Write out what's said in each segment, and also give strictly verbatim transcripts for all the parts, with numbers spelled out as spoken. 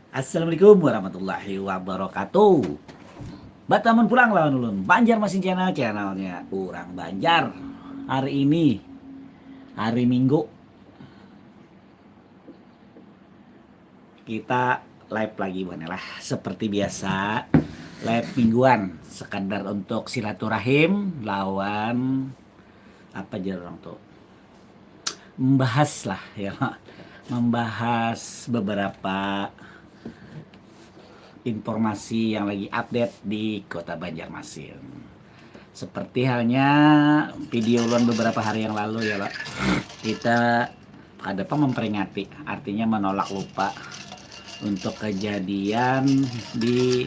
Assalamualaikum warahmatullahi wabarakatuh. Batamun pulang lawan ulun Banjarmasin Channel, channelnya orang Banjar. Hari ini hari Minggu, kita live lagi, bukan lah, seperti biasa, live mingguan, sekedar untuk silaturahim lawan apa, jar orang tuh, membahas lah ya, membahas beberapa informasi yang lagi update di Kota Banjarmasin. Seperti halnya video ulun beberapa hari yang lalu ya, Pak. Kita ada apa, memperingati, artinya menolak lupa untuk kejadian di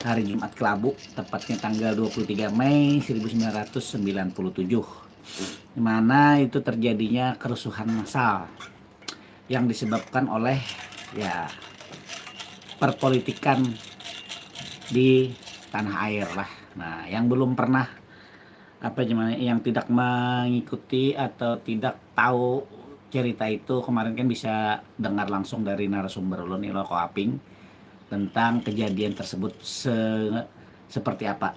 hari Jumat Kelabu, tepatnya tanggal dua puluh tiga Mei seribu sembilan ratus sembilan puluh tujuh, di mana itu terjadinya kerusuhan massal yang disebabkan oleh, ya, perpolitikan di tanah air lah. Nah, yang belum pernah, apa namanya, yang tidak mengikuti atau tidak tahu cerita itu, kemarin kan bisa dengar langsung dari narasumber ulun, Ilo Koaping, tentang kejadian tersebut se seperti apa.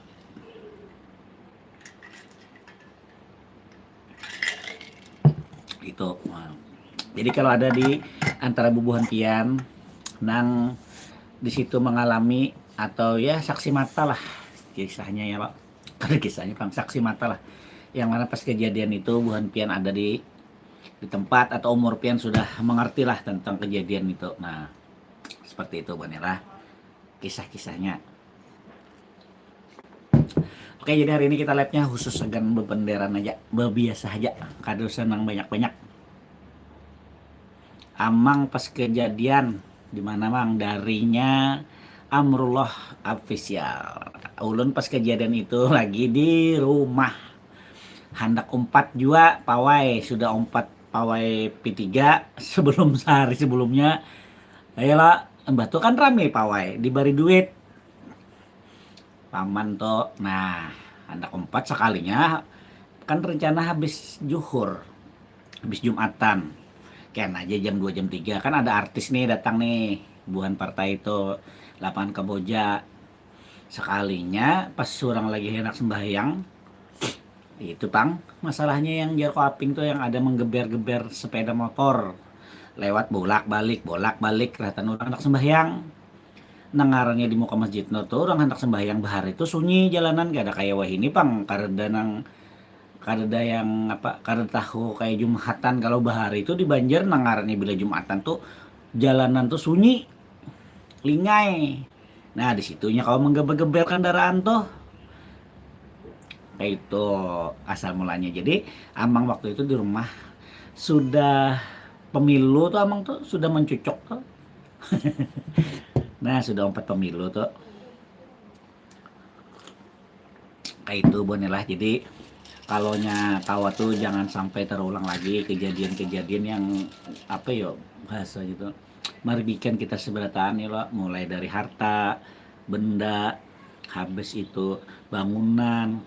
Itu. Nah, jadi kalau ada di antara bubuhan pian nang di situ mengalami atau, ya, saksi mata lah kisahnya ya, Pak. Kada kisahnya, Pak, saksi mata lah. Yang mana pas kejadian itu buhan pian ada di di tempat atau umur pian sudah mengerti lah tentang kejadian itu. Nah, seperti itu, Banera, kisah-kisahnya. Oke, jadi hari ini kita live-nya khusus agan bebenderan aja, bebiasa aja, kada usah nang banyak-banyak. Amang pas kejadian di mana, Mang? Darinya Amrullah Official. Ulun pas kejadian itu lagi di rumah. Handak umpat jua pawai, sudah umpat pawai P tiga sebelum sehari sebelumnya. Ayolah, mbah tu kan rame pawai, dibari duit. Paman tu, nah, handak umpat sakalinya, kan rencana habis juhur, habis Jumatan. Kena aja jam dua, jam tiga, kan ada artis nih datang nih, buhan partai itu, Lapangan Kamboja. Sakalinya pas surang lagi handak sembahyang, itu pang masalahnya yang jar Koaping tu, yang ada menggeber-geber sepeda motor lewat bolak-balik, bolak-balik, rahatan urang handak sembahyang. Nang ngarannya di muka masjid tu, urang handak sembahyang bahari tu sunyi jalanan, kada kaya wahini pang, kadada nang, kadada yang apa, kada tahu kaya Jumatan. Kalau bahari tu di Banjar nang ngarannya bila Jumatan tu jalanan tu sunyi, lingai. Nah, di situnya kawa menggeber-geber kendaraan tuh. Kayak itu asal mulanya. Jadi, Amang waktu itu di rumah sudah pemilu tuh, Amang tuh sudah mencucok tuh. Nah, sudah empat pemilu tuh. Kayak itu, Bon, lah. Jadi, kalau nya kawa tuh jangan sampai terulang lagi kejadian-kejadian yang, apa yo, bahasa gitu, merugikan kita seberataan ya, lo. Mulai dari harta benda, habis itu bangunan,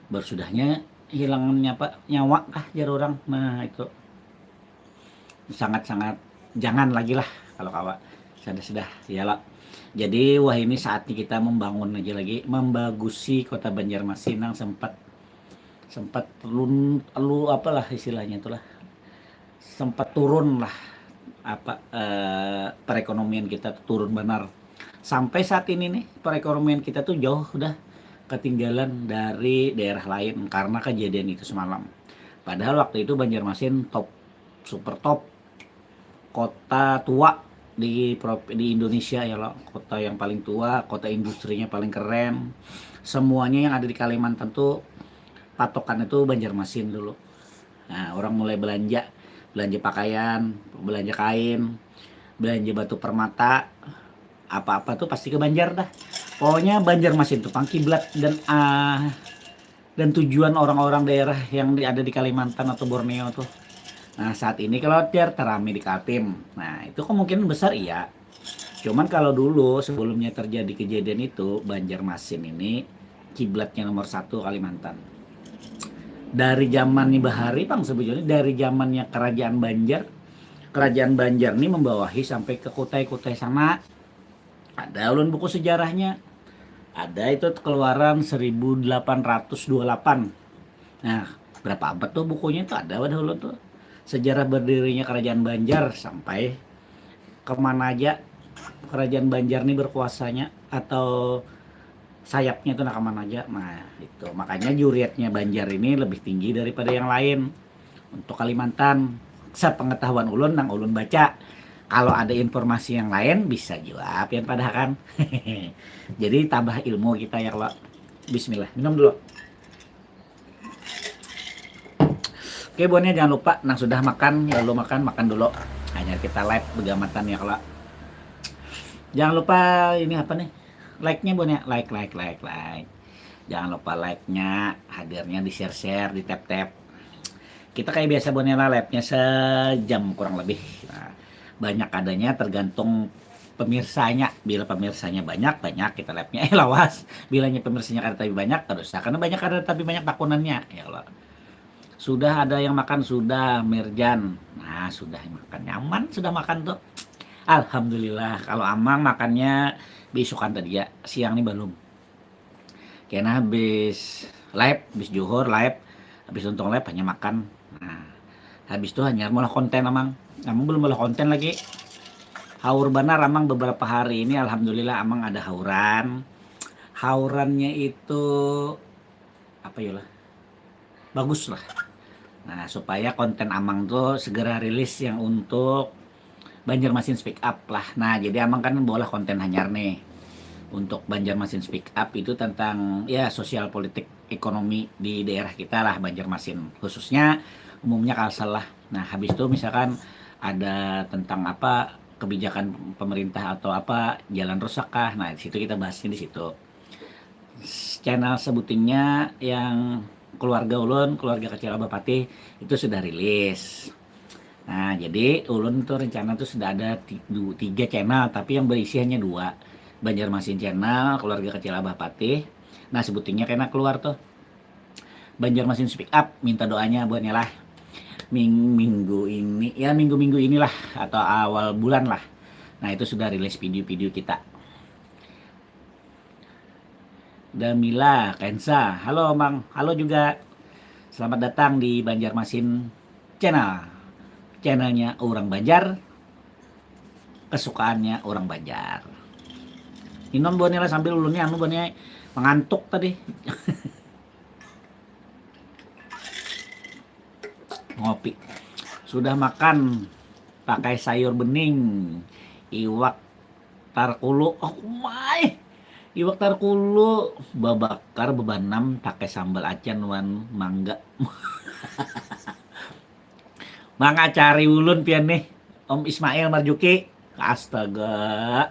baru sudahnya hilangannya apa, nyawa kah, jar orang. Nah, itu sangat-sangat jangan lagi lah kalau kawa, sudah-sudah ya lah. Jadi, wah, ini saatnya kita membangun aja lagi, membagusi kota Banjarmasin yang sempat sempat lun lu apalah istilahnya itulah, sempat turun lah apa eh, perekonomian kita tuh turun benar. Sampai saat ini nih, perekonomian kita tuh jauh udah ketinggalan dari daerah lain karena kejadian itu semalam. Padahal waktu itu Banjarmasin top, super top, kota tua di di Indonesia ya, lo, kota yang paling tua, kota industrinya paling keren, semuanya yang ada di Kalimantan tuh patokannya tuh Banjarmasin dulu. Nah, orang mulai belanja, belanja pakaian, belanja kain, belanja batu permata, apa-apa tuh pasti ke Banjar dah. Pokoknya Banjarmasin tuh pang kiblat dan ah, dan tujuan orang-orang daerah yang di, ada di Kalimantan atau Borneo tuh. Nah, saat ini kalau tiar terami di Kaltim. Nah, itu kemungkinan besar iya. Cuman kalau dulu sebelumnya terjadi kejadian itu, Banjarmasin ini kiblatnya nomor satu Kalimantan. Dari zamannya bahari pang, sebetulnya dari zamannya kerajaan Banjar kerajaan Banjar ni membawahi sampai ke kutai-kutai sana. Ada ulun buku sejarahnya. Ada itu keluaran seribu delapan ratus dua puluh delapan. Nah, berapa abad tuh bukunya tuh ada pada ulun tuh. Sejarah berdirinya kerajaan Banjar sampai kemana aja kerajaan Banjar ni berkuasanya atau sayapnya tuh nah kemana aja. Nah, itu makanya juriatnya Banjar ini lebih tinggi daripada yang lain. Untuk Kalimantan, sepengetahuan ulun nang ulun baca, kalau ada informasi yang lain bisa juga pian padahakan. Jadi tambah ilmu kita ya kalau. Bismillah, minum dulu. Oke, buannya jangan lupa nang sudah makan, lalu makan, makan dulu. Hanya kita live begamatan ya kalau. Jangan lupa ini apa nih? Like-nya buannya, like, like, like, like. Jangan lupa like-nya, hadirnya di share-share, di tap-tap. Kita kayak biasa buannya lah live-nya sejam kurang lebih. Nah, banyak adanya tergantung pemirsanya. Bila pemirsanya banyak, banyak kita live-nya. Eh, lawas. Bilanya pemirsanya kada tapi banyak, kada usah. Karena banyak kada tapi banyak takunannya. Ya Allah. Sudah ada yang makan, sudah, Mirjan. Nah, sudah makan. Nyaman sudah makan tuh. Alhamdulillah. Kalau Amang makannya beisukan tadi ya. Siang ni belum. Kena habis live, habis juhur live, habis tuntung live hanya makan. Nah, habis tu hanyar maulah konten Amang. Amang belum maulah konten lagi. Haur banar Amang beberapa hari ini, alhamdulillah Amang ada hauran. Haurannya itu apa ya lah? Bagus lah. Nah, supaya konten Amang tuh segera rilis yang untuk Banjarmasin Speak Up lah. Nah, jadi Amang kan bolah konten hanyar nih untuk Banjarmasin Speak Up itu tentang ya sosial politik ekonomi di daerah kita lah Banjarmasin khususnya umumnya Kalsel lah. Nah, habis itu misalkan ada tentang apa kebijakan pemerintah atau apa jalan rusak kah. Nah, di situ kita bahasnya di situ. Channel sebutingnya yang keluarga ulun, keluarga kecil Abah Patih itu sudah rilis. Nah, jadi ulun tuh rencana tuh sudah ada tiga channel, tapi yang berisi hanya dua. Banjarmasin Channel, keluarga kecil Abah Patih. Nah, sebutingnya kena keluar tuh. Banjarmasin Speak Up, minta doanya buatnya lah. Ming minggu ini, ya minggu-minggu inilah atau awal bulan lah. Nah, itu sudah rilis video-video kita. Damila Kensa, halo Mang, halo juga. Selamat datang di Banjarmasin Channel. Channelnya orang Banjar, kesukaannya orang Banjar. Minum buahnya lah sambil ulunnya anu buahnya mengantuk tadi. Ngopi. Sudah makan pakai sayur bening, iwak tarkulu. Oh, kumai. Iwak tarkulu babakar bebanam pakai sambal acan wan mangga. Mangacari ulun pian nih, Om Ismail Marjuki. Astaga.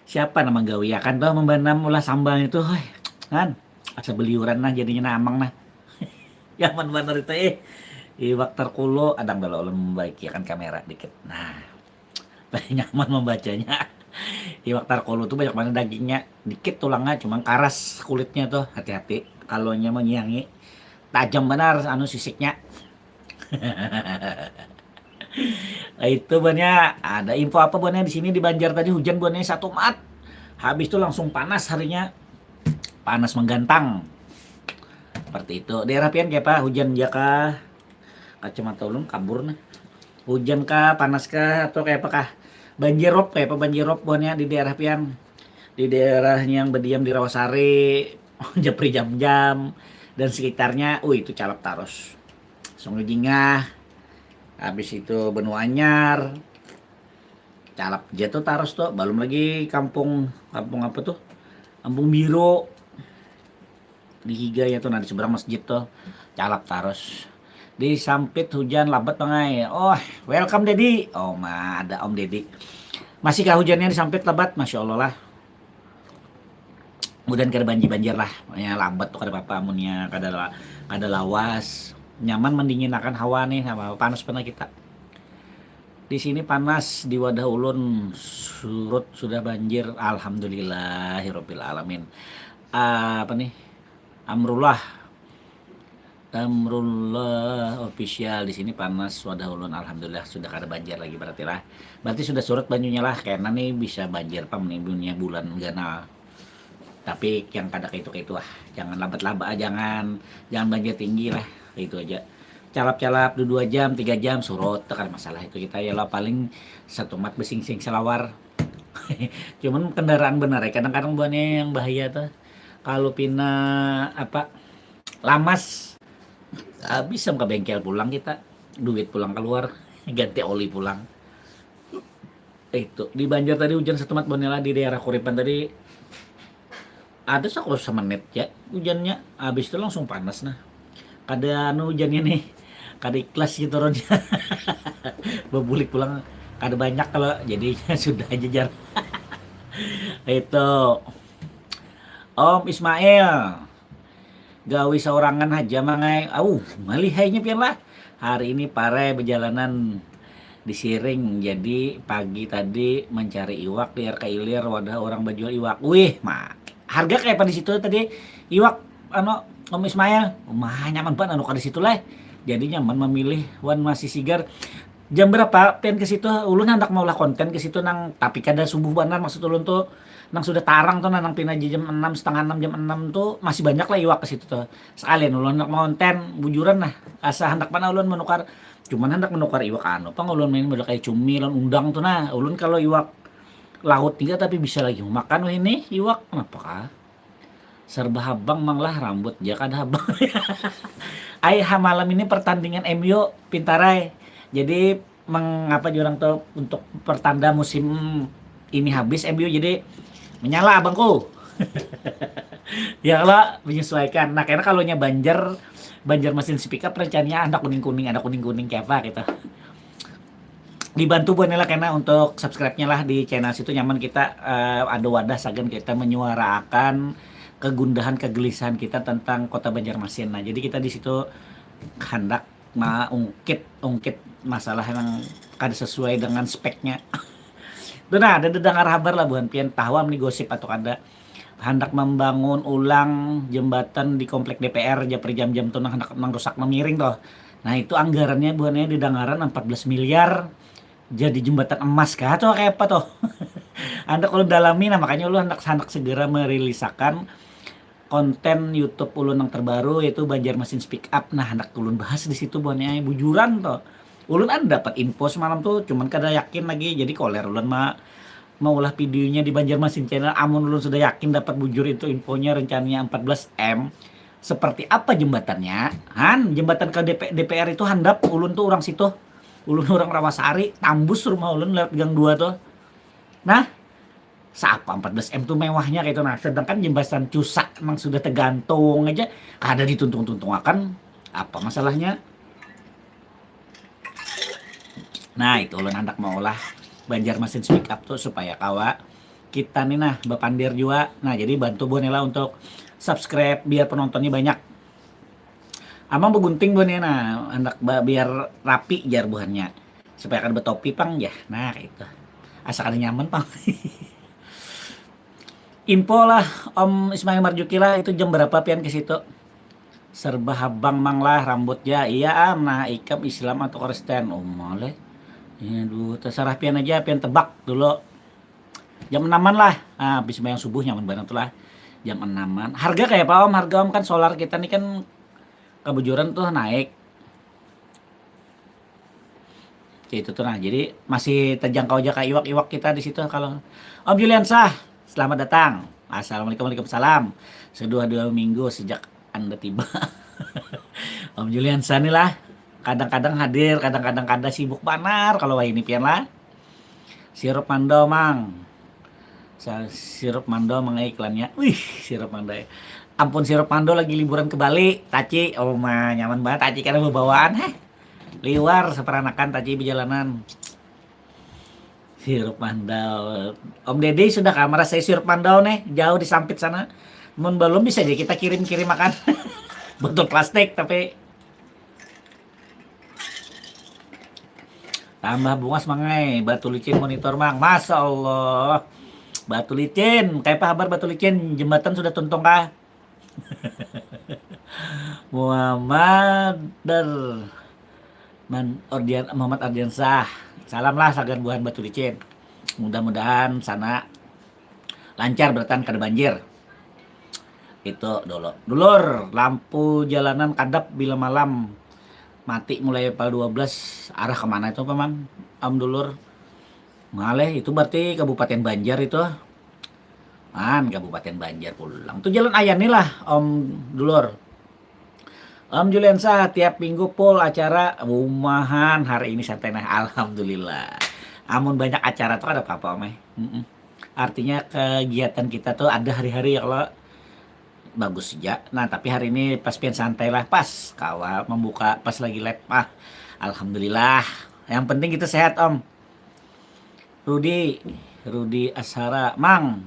Siapa nama gawi akan tuh membanam ulah sambal itu, hoi. Kan asa beliuran nah jadinya namang nah. Nyaman banar itu eh. Iwak tarkulu, adang dulu ulun membaikiakan kamera dikit. Nah, paling nyaman membacanya. Iwak tarkulu tuh banyak banget dagingnya, dikit tulangnya, cuma karas kulitnya tuh, hati-hati kalau nya menyiangi, tajam benar anu sisiknya. Itu banyak ada info apa banyak di sini di Banjar tadi hujan banyak satu mat. Habis itu langsung panas harinya. Panas menggantang. Seperti itu. Daerah pian kayak apa? Hujan jaka kacamata ulun kabur nih. Hujan kah, panas kah, atau kayak apa kah? Banjirop kayak apa banjirop banyak di daerah pian? Di daerah yang berdiam di Rawasari, Japri Jam-Jam dan sekitarnya, uh itu calap tarus. Sungai Jingah, habis itu Benua Anyar, calap aja tuh tarus tuh, belum lagi kampung kampung apa tuh, Kampung Biru di higa ya tuh, nah di seberang masjid tuh calap tarus. Di Sampit hujan labat bangai. Oh, welcome Dedi. Oh, ma ada Om Dedi. Masihkah hujannya di Sampit lebat? Masya Allah lah. Mudahan kada banjir-banjir lah. Ya labat tuh kada apa-apa amunnya kada kada lawas. Nyaman mendinginakan hawa nih sama panas pernah kita. Di sini panas di wadah ulun surut sudah banjir alhamdulillahirabbil alamin. Ah, apa nih? Amrullah Amrullah Official, di sini panas wadah ulun, alhamdulillah sudah kada banjir lagi berarti lah. Berarti sudah surut banyunya lah, karena nih bisa banjir pang nih dunia bulan ganal. Tapi yang kada kayak itu kayak itu ah, jangan labat-labat, jangan jangan banjir tinggi lah, itu aja. Calap-calap dua jam, tiga jam surut, tak ada masalah itu kita ya lah, paling satumat besingsing selawar. Cuman kendaraan benar ya, kadang-kadang buahnya yang bahaya tuh. Kalau pina apa lamas, habis sama ke bengkel pulang kita, duit pulang keluar, ganti oli pulang. Itu di Banjar tadi hujan setumat Bonela di daerah Kuripan tadi ada sekitar semenit ya hujannya, habis itu langsung panas nah. Kada anu hujannya nih, kada ikhlas gitu turunnya. Bebulik pulang kada banyak kalau jadi sudah aja jar. Itu Om Ismail. Gawi saurangan haja mangai. Au, malihainya pian lah. Hari ini parai bejalanan di Siring, jadi pagi tadi mencari iwak liar ke ilir wadah orang bajual iwak. Wih, ma, harga kayak apa di situ tadi iwak anu Om Ismail? Mah nyaman banget anu di situ lah. Jadi nyaman memilih wan masih sigar. Jam berapa pian ke situ? Ulun hendak maulah konten ke situ nang tapi kada subuh banar maksud ulun tuh nang sudah tarang tuh nah, nang pina jam enam setengah enam jam enam tuh masih banyak lah iwak ke situ tuh. Sekalian ulun nak ngonten bujuran nah, asa hendak mana ulun menukar, cuman hendak menukar iwak anu pang ulun main model kayak cumi lawan undang tuh nah. Ulun kalau iwak laut tiga tapi bisa lagi makan wah ini iwak kenapa kah? Serba habang mang lah rambut ja kada habang. Ai ha malam ini pertandingan M U pintarai. Jadi mengapa jurang tuh untuk pertanda musim ini habis M U jadi menyala abangku. Ya kalau menyesuaikan. Nah karena kalau nya Banjar Banjar mesin speak up rencananya ada kuning kuning ada kuning kuning kayak apa gitu. Dibantu buahnya lah karena untuk subscribe-nya lah di channel situ nyaman kita uh, ada wadah sagan kita menyuarakan kegundahan kegelisahan kita tentang kota Banjarmasin. Nah jadi kita di situ hendak ma ungkit ungkit masalah yang kada sesuai dengan speknya. Itu nah ada dengar kabar lah buhan pian tahu am nih gosip atau kada, handak membangun ulang jembatan di komplek D P R ja per jam-jam tuh nang handak nang rusak nang miring tuh. Nah itu anggarannya buhannya didangaran empat belas miliar jadi jembatan emas kah atau kayak apa tuh. Handak ulun dalami nah makanya ulun handak handak segera merilisakan konten YouTube ulun yang terbaru yaitu Banjarmasin Speak Up. Nah, hendak ulun bahas di situ buhannya bujuran tuh. Ulun ada dapat info semalam tuh, cuman kada yakin lagi. Jadi koler ulun ma maulah videonya di Banjarmasin Channel. Amun ulun sudah yakin dapat bujur itu infonya rencananya empat belas M. Seperti apa jembatannya? Han, jembatan ke D P, D P R itu handap ulun tuh orang situ. Ulun orang Rawasari, tambus rumah ulun lewat gang dua tuh. Nah, Sapa empat belas M tuh mewahnya kayak itu nah, sedangkan jembatan cusak emang sudah tergantung aja kada dituntung-tuntung akan apa masalahnya. Nah itu ulun hendak maulah Banjarmasin speak up tuh supaya kawa kita nih nah bapandir juga. Nah jadi bantu Bonela untuk subscribe biar penontonnya banyak. Amang begunting Bonela nah hendak biar rapi jar buhannya. Supaya kada betopi pang ya nah kayak itu asa kada nyaman pang. Info lah Om Ismail Marjuki lah itu jam berapa pian ke situ? Serba habang mang lah rambut ya iya am nah ikam Islam atau Kristen umale. Aduh terserah pian aja pian tebak dulu. Jam enaman lah ah, habis bayang subuh nyaman banget tuh lah. Jam enaman harga kayak apa om harga om kan solar kita nih kan kebujuran tuh naik. Itu tuh nah, jadi masih terjangkau aja kayak iwak-iwak kita di situ kalau Om Juliansah, selamat datang. Assalamualaikum, waalaikumsalam. Sudah dua minggu sejak Anda tiba. Om Juliansah nih lah, kadang-kadang hadir, kadang-kadang kada sibuk banar kalau wah ini pian lah. Sirup mandau mang. Sirup mandau mang iklannya. Wih, sirup mandau. Ampun sirup mandau lagi liburan ke Bali, taci. Oh ma, nyaman banget taci karena bebawaan heh. Liwar seperanakan taci berjalanan. Sirup mandau. Om Dede sudah kan merasai sirup mandau nih, jauh di Sampit sana. Mun belum bisa aja kita kirim-kirim makan. Botol plastik tapi Tambah bungas mangai batu licin monitor mang. Masya Allah. Batu licin, kayak apa kabar batu licin? Jembatan sudah tuntung kah? Muhammad Dar Man, Ordian, Muhammad Ardiansah. Salam lah sagan buhan Batu Licin. Mudah-mudahan sana lancar beratan kada banjir. Itu dulu. Dulur, lampu jalanan kadap bila malam. Mati mulai pal dua belas, arah kemana itu paman? Om dulur. Maleh, itu berarti Kabupaten Banjar itu. Man, Kabupaten Banjar pulang. Tuh jalan ayah nih lah, Om Dulur. Om Juliansa, tiap minggu full acara rumahan, hari ini santai nah. Alhamdulillah. Amun banyak acara tuh ada apa-apa, Om, eh. Mm-mm. Artinya kegiatan kita tuh ada hari-hari ya kalau bagus saja. Nah, tapi hari ini pas pian santai lah, pas kawa membuka pas lagi live. Ah, alhamdulillah. Yang penting kita sehat, Om. Rudi, Rudi Ashara, Mang,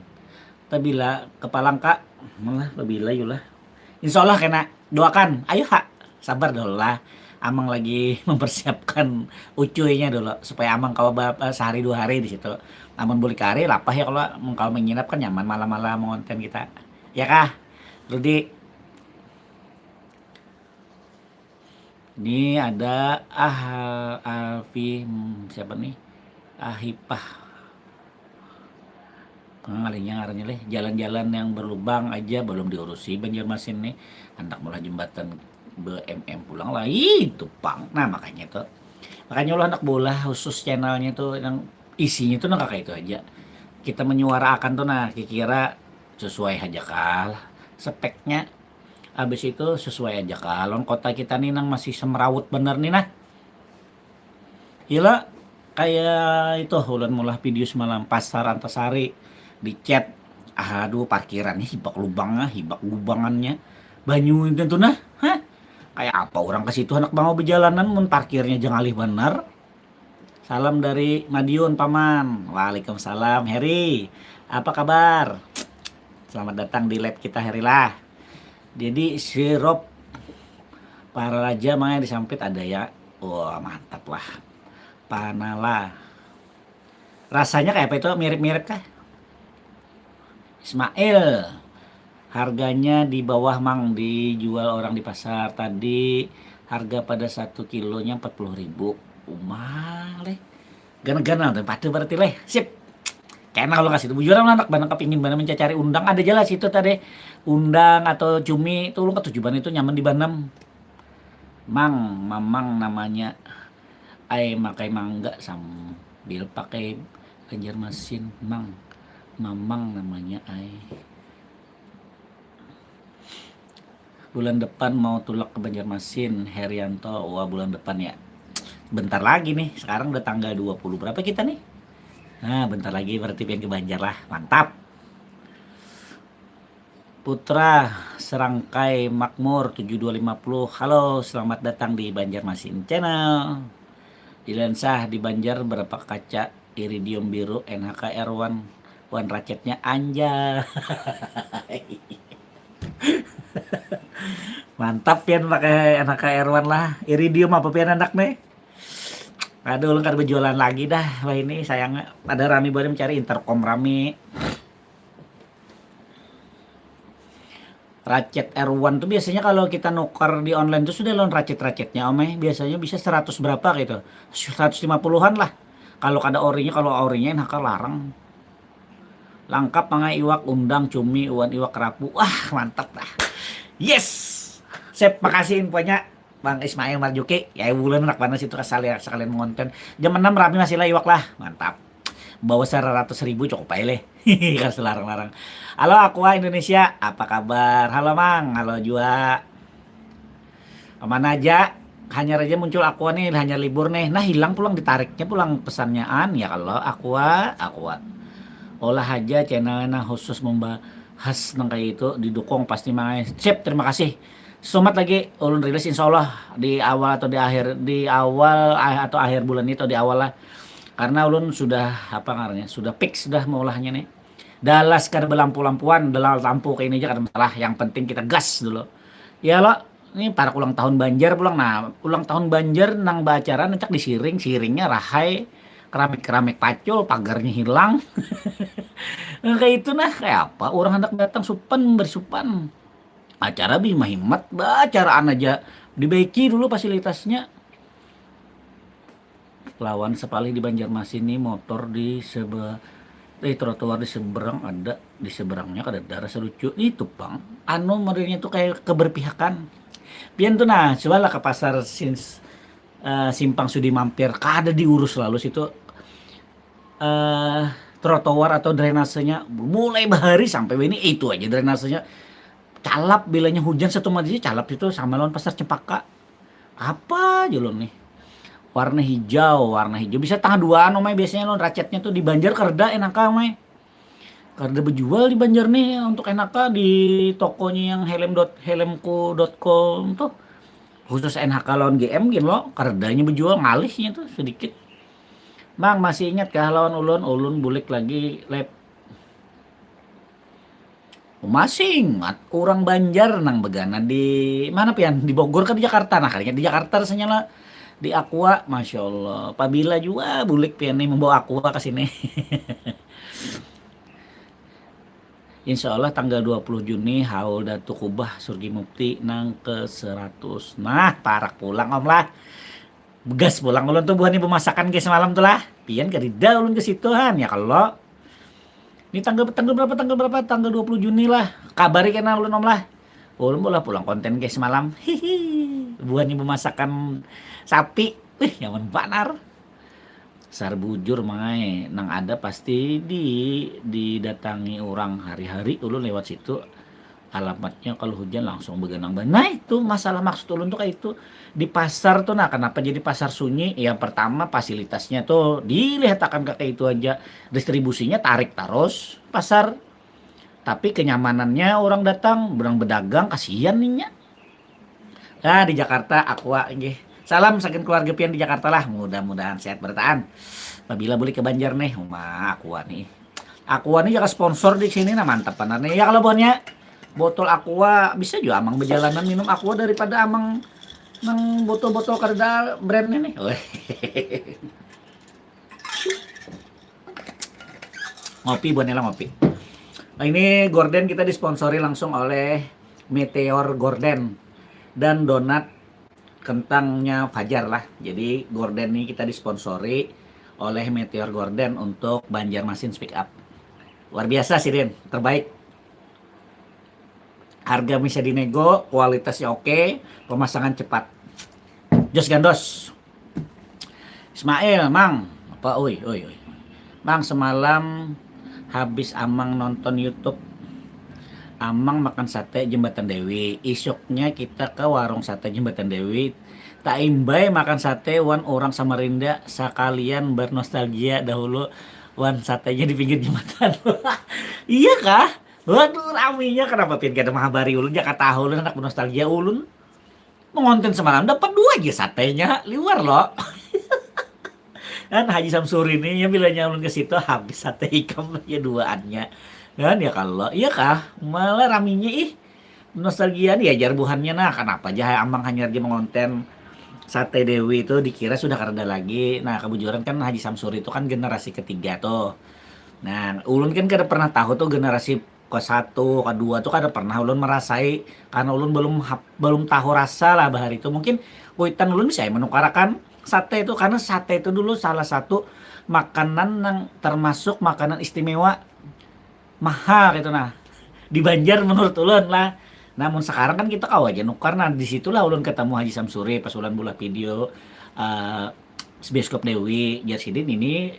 tabila ke Palangka? Malah tabila yulah. Insya Allah kena, doakan. Ayo ha, sabar dulu lah. Amang lagi mempersiapkan ucuinya dulu supaya amang kawa ba- sehari dua hari di situ. Amun boleh kari lapah ya kalau kawa menginap kan nyaman malam-malam mengonten kita. Ya kah? Rudi. Ini ada ah Alfi hmm, siapa nih? Ahipah. Ngalinya ngarannya leh, jalan-jalan yang berlubang aja belum diurusi Banjarmasin nih. Hendak maulah jembatan B M M pulang lah. Ih, itu pang. Nah, makanya tuh. Makanya Allah hendak bola khusus channelnya tuh yang isinya tuh nang kayak itu aja. Kita menyuarakan tuh nah kira-kira sesuai aja kah speknya. Habis itu sesuai aja kah lawan kota kita nih nang masih semrawut bener nih nah. Gila, kayak itu ulun maulah video semalam pasar Antasari di chat. Aduh, parkirannya hibak lubangnya, hibak gubangannya. Banyu itu nah, hah? Kayak apa orang ke situ anak bangau berjalanan mun parkirnya jangalih bener. Salam dari Madiun, Paman. Waalaikumsalam, Heri. Apa kabar? Selamat datang di live kita, Heri lah. Jadi sirup para raja manganya disampit ada ya. Wah, mantap lah. Panala. Rasanya kayak apa itu? Mirip-mirip kah? Ismail. Harganya di bawah mang dijual orang di pasar. Tadi harga pada satu kilonya empat puluh ribu. Umah leh. Ganal-ganal tuh pada berarti leh. Sip. Kena kalau kasih bujur anak bana kepingin bana mencari undang ada jelas itu tadi undang atau cumi itu ulun ketujuh itu nyaman di Banam. Mang, mamang namanya. Ai makai mangga sambil pakai Banjarmasin, Mang. Mamang namanya ai. Bulan depan mau tulak ke Banjarmasin, Herianto. Wah, bulan depan ya. Bentar lagi nih, sekarang udah tanggal dua puluh berapa kita nih? Nah, bentar lagi berarti pian ke Banjar lah. Mantap. Putra Serangkai Makmur tujuh dua lima puluh. Halo, selamat datang di Banjarmasin Channel. Di Lensah di Banjar berapa kaca iridium biru N H K R one wan racetnya anjay. Mantap pian pakai N H K R one lah. Iridium apa pian anak nih? Aduh, ulun kada berjualan lagi dah. Wah ini sayangnya ada rami baru mencari intercom rami. Racet R one tuh biasanya kalau kita nuker di online tuh sudah lawan racet-racetnya om eh biasanya bisa seratus berapa gitu, seratus lima puluhan lah. Kalau kada orinya, kalau orinya enak larang. Langkap mangai iwak undang cumi wan iwak kerapu, wah mantap dah. Yes. Sip, makasih infonya. Bang Ismail Marjuki, ya bulan anak panas itu kasal ya sekalian mengonten. Jam enam rami masih lah iwak lah, mantap. Bawa seratus ribu cukup aja leh. Kan selarang-larang. Halo Aqua Indonesia, apa kabar? Halo Mang, halo jua. Kemana aja? Hanyar aja muncul Aqua nih, hanyar libur nih. Nah hilang pulang ditariknya pulang pesannya an ya kalau Aqua, Aqua. Olah aja channelnya nah khusus membahas nang kayak itu didukung pasti mangai. Sip, terima kasih. Sumat lagi ulun rilis insyaallah di awal atau di akhir, di awal ah, atau akhir bulan ini atau di awal lah. Karena ulun sudah apa ngarannya, sudah fix sudah meulahnya nih. Dalas kada belampu-lampuan, delal lampu kayak ini aja kada masalah. Yang penting kita gas dulu. Ya lo, ini para ulang tahun Banjar pulang. Nah, ulang tahun Banjar nang baacara nancak disiring, siringnya rahai, keramik-keramik pacul, pagarnya hilang. Nah, kayak itu nah, kayak apa? Orang hendak datang supan bersupan. Acara bih mahimat, bacaraan aja. Dibaiki dulu fasilitasnya. Lawan sapalih di Banjarmasin ni, motor di sebe eh, trotoar di seberang ada, di seberangnya kadada rasa lucu. Itu pang, anu, modelnya tuh kayak keberpihakan. Pian tuh nah, cobalah ke pasar sins eh, Simpang Sudi Mampir, kada diurus lalu situ. Eh, trotoar atau drainasenya mulai bahari sampai ini itu aja drainasenya, calap, bilanya hujan satu mati calap itu sama lawan pasar Cempaka. Apa aja lo nih? Warna hijau, warna hijau. Bisa tanggal duaan, omai, biasanya lo racetnya tuh di Banjar kereda enaka, omai. Kereda bejual di Banjar nih untuk enaka di tokonya yang helm dot helmku dot com tuh. Khusus N H K lawan G M gin lo, keredanya bejual, ngalihnya tuh sedikit. Mang, masih ingat kah lawan ulun? Ulun bulik lagi lab. Masih ingat, orang Banjar nang begana di mana pian? Di Bogor kan, di Jakarta? Nah, kalinya di Jakarta rasanya lah. Di Aqua, masya Allah. Pabila juga bulik pian nih membawa Aqua ke sini. Insya Allah tanggal dua puluh Juni haul Datu Kubah Surgi Mukti nang ke seratus. Nah, parak pulang, Om, lah. Begas pulang ulun tuh buhan ibu masakan ke semalam tuh lah. Pian kadida ulun ke situ han, ya kalau. Ini tanggal tanggal berapa, tanggal berapa? Tanggal dua puluh Juni lah. Kabari kena ulun, Om, lah. Ulun boleh pulang konten ke semalam. Hihi. Buhan ibu masakan sapi. Wih, nyaman banar. Sarbujur, mangai, nang ada pasti di didatangi orang hari-hari ulun lewat situ. Alamatnya kalau hujan langsung beganang banang. Nah, itu masalah maksud ulun tuh kayak itu. Di pasar tuh, nah, kenapa jadi pasar sunyi? Yang pertama, fasilitasnya tuh dilihatakan kayak itu aja. Distribusinya tarik terus pasar. Tapi kenyamanannya orang datang, orang berdagang, kasihan ninya. Nah, di Jakarta, Aqua, nggih. Salam saking keluarga pian di Jakarta lah, mudah-mudahan sehat berataan. Pabila boleh ke Banjar nih, uma Aqua nih. Aqua nih jaga sponsor di sini, nah, mantap benar nih. Ya kalau buahnya botol Aqua, bisa juga amang berjalanan minum Aqua daripada amang nang botol-botol kada brand ini. Weh. Ngopi, buahnya lah, ngopi. Nah, ini gorden kita disponsori langsung oleh Meteor Gorden dan donat kentangnya Fajar lah. Jadi gorden ini kita disponsori oleh Meteor Gorden untuk Banjarmasin Speak Up. Luar biasa sih, Din, terbaik. Harga bisa dinego, kualitasnya oke, pemasangan cepat. Jos gandos. Ismail, Mang. Apa, oi, oi, oi. Mang, semalam habis Amang nonton YouTube. Amang makan sate Jembatan Dewi. Isuknya kita ke warung sate Jembatan Dewi. Taimbai makan sate wan orang Samarinda, sakalian bernostalgia dahulu wan satenya di pinggir jembatan. Iya kah? Waduh, raminya, kenapa pian kada mahabari ulun, jaka tahu ulun anak bernostalgia ulun. Mengonten semalam dapat dua aja satenya, liwar lo. Kan Haji Samsuri nih, ya, bilanya ulun ke situ habis sate ikam ya duaannya. Kan ya kalau, iya kah? Malah raminya ih. Nostalgia nih ya jar buhannya, nah, kenapa aja amang hanyar aja mengonten sate Dewi itu dikira sudah kada lagi. Nah, kebujuran kan Haji Samsuri itu kan generasi ketiga tuh. Nah, ulun kan kada pernah tahu tuh generasi ke satu, kedua tuh kada pernah ulun merasai karena ulun belum hap- belum tahu rasa lah bahari itu. Mungkin kuitan ulun bisa ya menukarakan sate itu karena sate itu dulu salah satu makanan yang termasuk makanan istimewa, mahal gitu nah di Banjar menurut ulun lah. Namun sekarang kan kita kawa aja nukar, nah disitulah ulun ketemu Haji Samsuri pas ulun bulah video uh, bioskop Dewi, jar sidin ini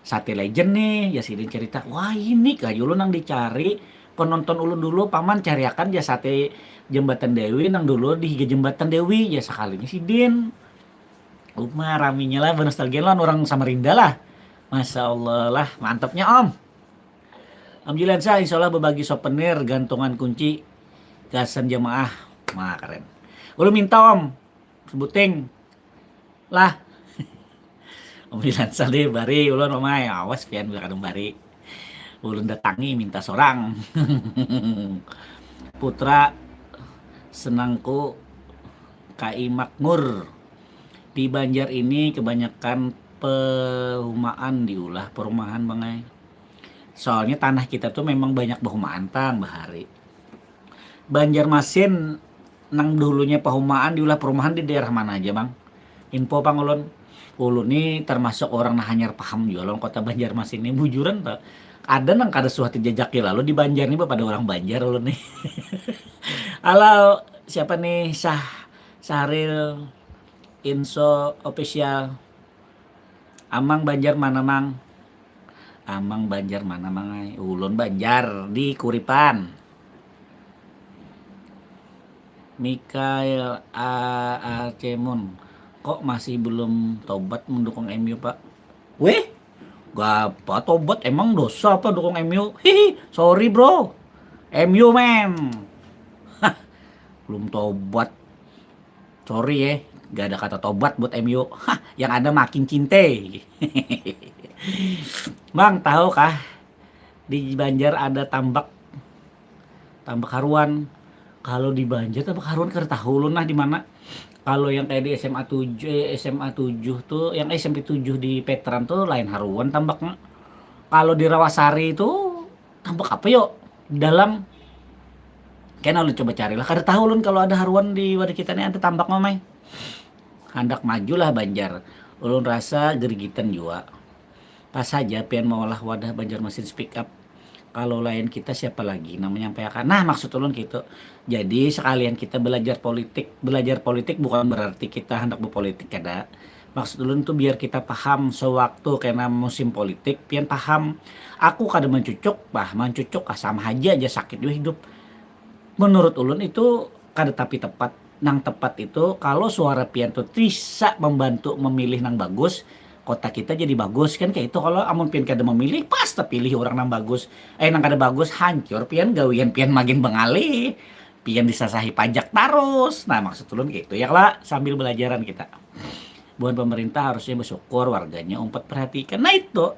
sate legend nih, jar sidin cerita, wah ini kah ulun nang dicari penonton ulun dulu, paman cariakan ya sate Jembatan Dewi nang dulu di higa Jembatan Dewi, ya sekalinya sidin. Uma raminya lah, bernostalgia lah orang Samarinda lah. Masya Allah lah, mantapnya Om. Om Juliansa, insya Allah berbagi souvenir gantungan kunci gasan jamaah. Wah, keren. Ulun minta Om, sebuting lah. Om Juliansa deh, bari ulun omai, awas pian bila kadang bari. Ulun datangi minta sorang. Putra senangku Kai Makmur. Di Banjar ini kebanyakan perumahan diulah perumahan bangai. Soalnya tanah kita tuh memang banyak behumaan tang bahari. Banjarmasin nang dahulunya pahumaan diulah perumahan di daerah mana aja, Bang? Info pang ulun. Ulun ni termasuk orang nang hanyar paham jua lawan kota Banjarmasin ni, bujuran tuh. Ada nang kada suah dijajaki lalu di Banjar ni, pada orang Banjar ulun ni. Halo, siapa nih? Sah Sahril Inso Official. Amang Banjar mana, Mang? Amang Banjar mana, Mang ai? Ulun Banjar di Kuripan. Mikael A A Cemun, kok masih belum tobat mendukung M U, Pak? Weh, gapa tobat? Emang dosa apa dukung M U? Hihi, sorry bro. M U man. Hah, belum tobat. Sorry ya, gak ada kata tobat buat M U. Hah, yang ada makin cinte. Bang, tahu kah di Banjar ada tambak, tambak haruan? Kalau di Banjar tambak haruan kada tahu ulun nah di mana. Kalau yang kayak di S M A tujuh, eh, S M A tujuh tuh, yang S M P tujuh di Petran tuh lain haruan tambaknya. Kalau di Rawasari itu tambak apa yo? Dalam kena ulun coba carilah. Kada tahu ulun kalau ada haruan di wadah kita nih ada tambak mamai. Handak majulah Banjar. Ulun rasa gerigitan jua. Pas haja pian maulah wadah Banjarmasin Speak Up. Kalau lain kita siapa lagi nang menyampaiakan? Nah, maksud ulun gitu. Jadi sekalian kita belajar politik. Belajar politik bukan berarti kita hendak berpolitik, kada. Maksud ulun tuh biar kita paham sewaktu kena musim politik, pian paham. Aku kada mencucuk, bah mencucuk ah sama haja aja sakit jua hidup. Menurut ulun itu kada tapi tepat. Nang tepat itu kalau suara pian tuh bisa membantu memilih nang bagus, kota kita jadi bagus kan kayak itu. Kalau amun pian kada memilih pas terpilih orang nang bagus, eh nang kada bagus hancur pian gawian pian makin bengalih, pian disasahi pajak tarus. Nah maksud ulun kayak itu ya lah sambil belajaran kita. Buhan pemerintah harusnya bersyukur warganya umpat perhatikan. Nah itu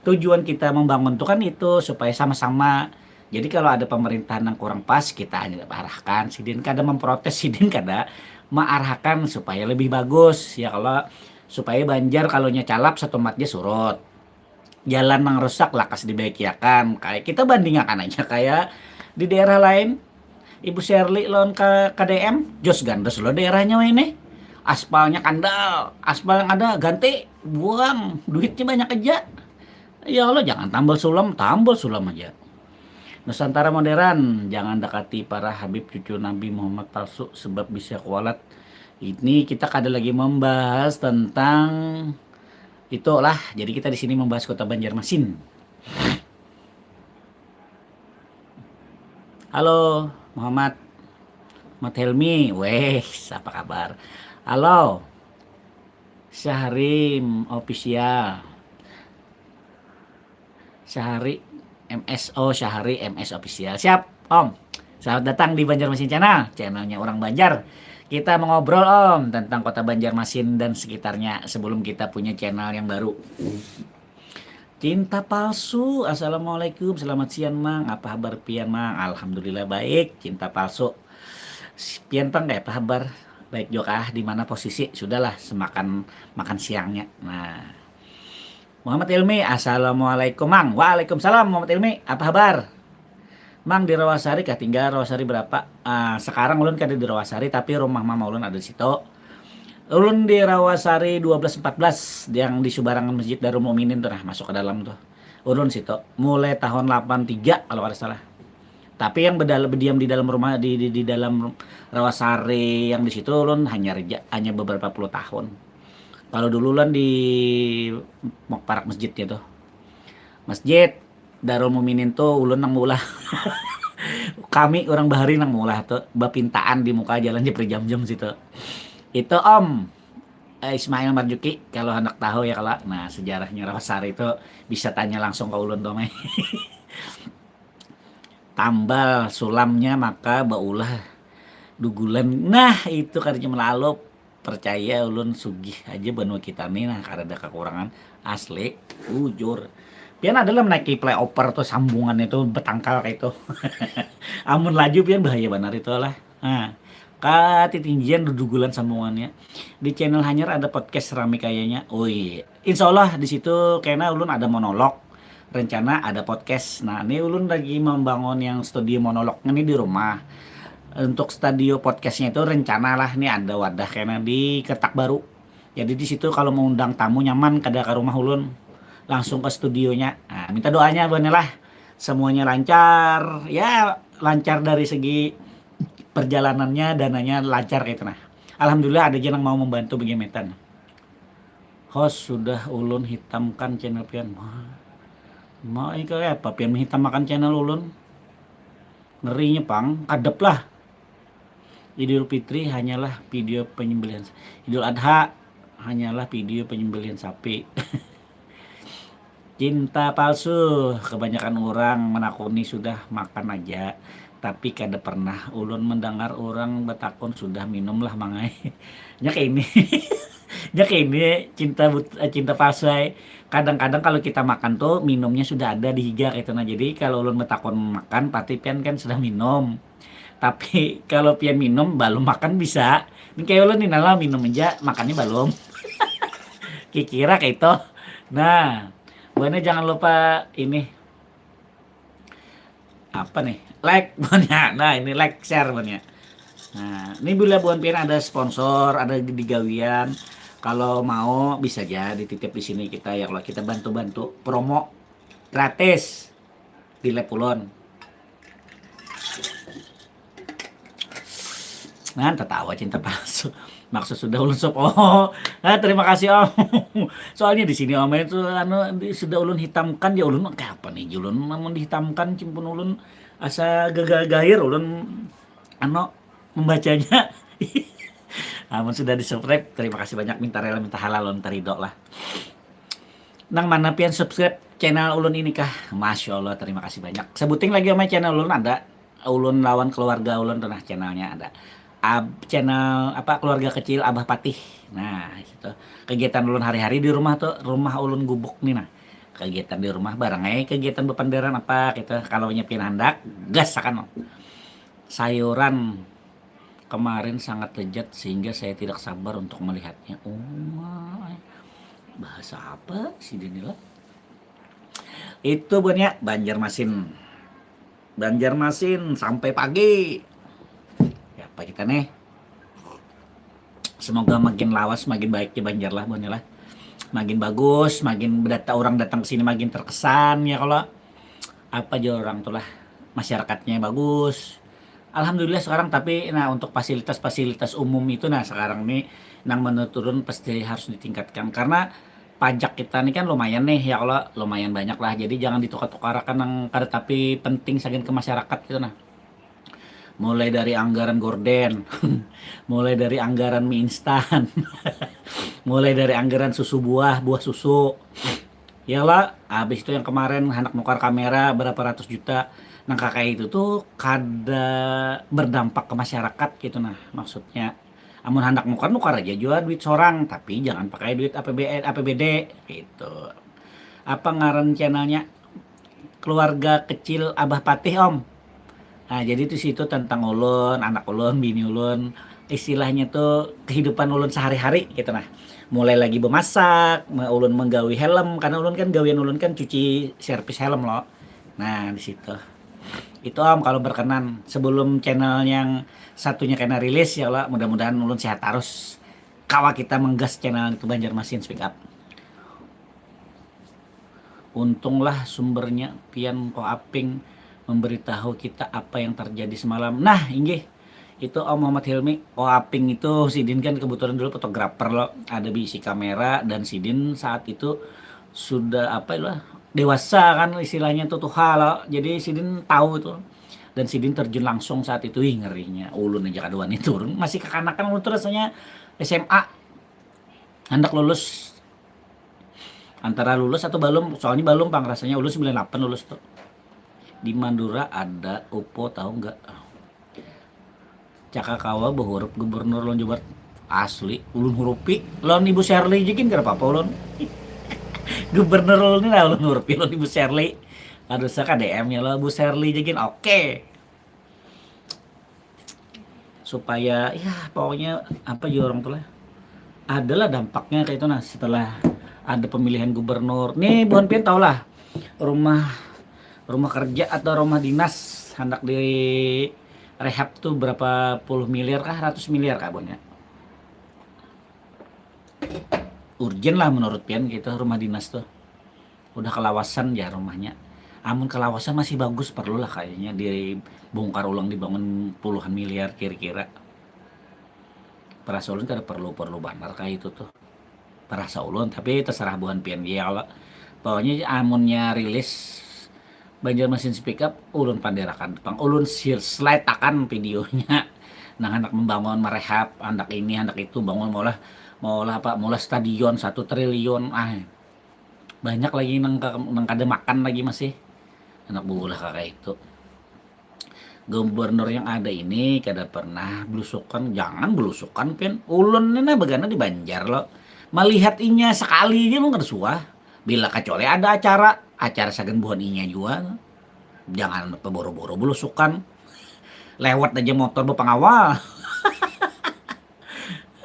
tujuan kita membangun tuh kan itu supaya sama-sama. Jadi kalau ada pemerintahan yang kurang pas kita hanya arahkan, sidin kada memprotes, sidin kada mengarahkan supaya lebih bagus ya kalau supaya Banjar kalau nya calap satumat dia surut. Jalan yang rusak lakas dibaikiakan. Kayak kita bandingakan aja kayak di daerah lain. Ibu Sherly lawan K- KDM, jos gandos lo daerahnya ini. Aspalnya kandal, aspal yang ada ganti, buang, duitnya banyak aja. Ya Allah jangan tambal sulam, tambal sulam aja. Nusantara modern, jangan dekati para Habib cucu Nabi Muhammad palsu sebab bisa kualat. Ini kita kada lagi membahas tentang itulah. Jadi kita di sini membahas kota Banjarmasin. Halo, Muhammad. Muhammad Helmi. Weh, apa kabar? Halo. Syahrim Official. Syahri M S O, Syahri M S Official. Siap, Om. Selamat datang di Banjarmasin Channel, channelnya orang Banjar. Kita mengobrol Om tentang kota Banjarmasin dan sekitarnya sebelum kita punya channel yang baru. Cinta palsu. Assalamualaikum, selamat siang Mang. Apa kabar pian Mang? Alhamdulillah baik. Cinta palsu. Pian pang kayak apa kabar? Baik juga kah? Di mana posisi? Sudahlah semakan makan siangnya. Nah. Muhammad Ilmi, assalamualaikum Mang. Waalaikumsalam Muhammad Ilmi. Apa kabar? Mang di Rawasari kah tinggal Rawasari berapa? Ah, sekarang ulun kada di Rawasari tapi rumah mama ulun ada di situ. Ulun di Rawasari dua belas empat belas yang di subarangan Masjid Darul Mukminin tuh nah masuk ke dalam tuh. Ulun situ mulai tahun delapan tiga kalau kada salah. Tapi yang bedal, berdiam di dalam rumah di, di, di dalam Rawasari yang di situ ulun hanya reja, hanya beberapa puluh tahun. Kalau dulu ulun di parak masjidnya tuh. Masjid Darul Mukminin tuh ulun nang maulah. Kami orang bahari nang maulah tuh bapintaan di muka jalan Jepri Jamjam situ. Itu Om eh, Ismail Marjuki kalau hendak tahu ya kalau nah sejarahnya Rawasari itu bisa tanya langsung ke ulun tuh meh. Tambal sulamnya maka baulah dugulan. Nah, itu kada cuma lalu percaya ulun sugih aja benua kita nih nah kada ada kekurangan asli bujur. Pian ada lah menaiki flyover tuh sambungannya tuh betangkal kayak itu. Amun laju pian bahaya benar itu lah. Nah, katitinggian dudugulan sambungannya. Di channel hanyar ada podcast rame kayaknya. Oh iya. Insya Allah di situ kena ulun ada monolog. Rencana ada podcast. Nah, ini ulun lagi membangun yang studio monolognya nih di rumah. Untuk studio podcastnya itu rencana lah, nih ada wadah kena di Ketak Baru. Jadi di situ kalau mau undang tamu nyaman, kada ke rumah ulun, langsung ke studionya. Nah, minta doanya buatnya lah, semuanya lancar, ya lancar dari segi perjalanannya, dananya lancar gitu nah. Alhamdulillah ada aja yang mau membantu begemetan. Host, sudah ulun hitamkan channel pian. Wah, mau kayak apa pian menghitamakan channel ulun? Ngerinya pang, kadep lah. Idul Fitri hanyalah video penyembelihan. Idul Adha hanyalah video penyembelihan sapi. Cinta palsu, kebanyakan orang menakuni sudah makan aja, tapi kada pernah ulun mendengar orang bertakun sudah minum lah mangai. Nya kayak ini. Nya kayak ini cinta but, eh, cinta palsu ai. Kadang-kadang kalau kita makan tuh minumnya sudah ada di higa gitu nah. Jadi kalau ulun bertakun makan, pasti pian kan sudah minum. Tapi kalau pian minum belum makan bisa. Ini kayak ulun nih, nah, minum aja, makannya belum. Kikira kayak itu. Nah, buahnya jangan lupa ini. Apa nih? Like buahnya. Nah, ini like, share buahnya. Nah, ini bila buan pian ada sponsor, ada digawian, kalau mau bisa aja dititip di sini kita ya, kalau kita bantu-bantu promo gratis di lab ulun. Nah, tertawa cinta palsu. Maksud sudah ulun sop. Oh, nah, terima kasih om. Soalnya di sini om itu anu di- sudah ulun hitamkan ya ulun kayak apa nih ulun namun dihitamkan cimpun ulun asa gagal gair ulun anu membacanya. Namun sudah di subscribe, terima kasih banyak, minta rela minta halal ulun terido lah. Nang mana pian subscribe channel ulun ini kah? Masya Allah, terima kasih banyak. Sebuting lagi om channel ulun ada. Ulun lawan keluarga ulun tuh nah channelnya ada. Ab, channel apa keluarga kecil Abah Patih. Nah, itu. Kegiatan ulun hari-hari di rumah tuh, rumah ulun gubuk nih nah. Kegiatan di rumah bareng aja kegiatan bepanderan apa gitu. Kalau punya pian handak, gas akan. Sayuran kemarin sangat lezat sehingga saya tidak sabar untuk melihatnya. Oh, bahasa apa sih Danila? Itu buatnya Banjarmasin. Banjarmasin sampai pagi. Ya apa kita nih? Semoga makin lawas, makin baik ya Banjar lah, buatnya lah. Makin bagus, makin data orang datang ke sini makin terkesan ya kalau apa aja orang tuh lah masyarakatnya bagus. Alhamdulillah sekarang tapi nah untuk fasilitas-fasilitas umum itu nah sekarang nih nang menurun pasti harus ditingkatkan karena pajak kita ini kan lumayan nih ya kalau lumayan banyak lah jadi jangan ditukar-tukarakan yang kada tapi penting sagan ke masyarakat gitu nah mulai dari anggaran gorden mulai dari anggaran mie instan mulai dari anggaran susu buah buah susu ya lah habis itu yang kemarin anak nukar kamera berapa ratus juta nah kayak itu tuh kada berdampak ke masyarakat gitu nah maksudnya amun hendak nukar nukar aja juga duit sorang tapi jangan pakai duit A P B N A P B D gitu apa ngaran channelnya keluarga kecil Abah Patih om nah jadi itu situ tentang ulun anak ulun bini ulun istilahnya tuh kehidupan ulun sehari-hari gitu nah mulai lagi memasak ulun menggawi helm karena ulun kan gawian ulun kan cuci servis helm loh nah di situ itu om kalau berkenan sebelum channel yang satunya kena rilis ya Allah mudah-mudahan ulun sehat terus kawa kita menggas channel itu Banjarmasin speak up untunglah sumbernya pian ko aping memberitahu kita apa yang terjadi semalam nah inggih itu Om Muhammad Hilmi ko aping itu sidin kan kebetulan dulu fotografer loh ada bisi kamera dan sidin saat itu sudah apa lah dewasa kan istilahnya tuh tuha loh jadi sidin tahu itu dan sidin terjun langsung saat itu ih ngerinya ulun aja kada wani turun masih kekanakan ulun tuh rasanya S M A hendak lulus antara lulus atau belum soalnya belum pang rasanya ulun sembilan delapan lulus tuh di Mandura ada upo tahu nggak caka kawa behurup gubernur lawan Jawa Barat asli ulun hurupi lawan ibu Sherly jigin kada apa-apa ulun gubernur ulun ini lah ulun hurupi lawan ibu Sherly kada usah K D M nya lah ibu Sherly jigin oke supaya ya pokoknya apa juga orang tuh lah adalah dampaknya kayak itu nah setelah ada pemilihan gubernur nih buhan pian tau lah rumah rumah kerja atau rumah dinas hendak di Rehab tuh berapa puluh miliar kah, ratus miliar kah, Bon, ya? Urgen lah menurut pian gitu, rumah dinas tuh. Udah kalawasan ya rumahnya. Amun kalawasan masih bagus, perlu lah kayaknya dibongkar ulang, dibangun puluhan miliar kira-kira. Perasa ulun kada perlu-perlu banar kayak itu tuh. Perasa ulun, tapi terserah buhan pian ya kalau pokoknya amunnya rilis Banjarmasin Speak Up, ulun panderakan pang, ulun slide akan videonya. Nah, anak membangun, merehab, anak ini, anak itu, bangun, maulah, maulah apa, maulah stadion satu triliun, ah, banyak lagi nang, nang kada makan lagi masih anak bubulah kakak itu. Gubernur yang ada ini kada pernah belusukan, jangan belusukan pin, ulun ini nah begana di Banjar lo, melihat inya sekali aja lo kada suah, bila kecuali ada acara, acara sagan buhan inya jua, jangan apa boro-boro belusukan, lewat aja motor berpengawal.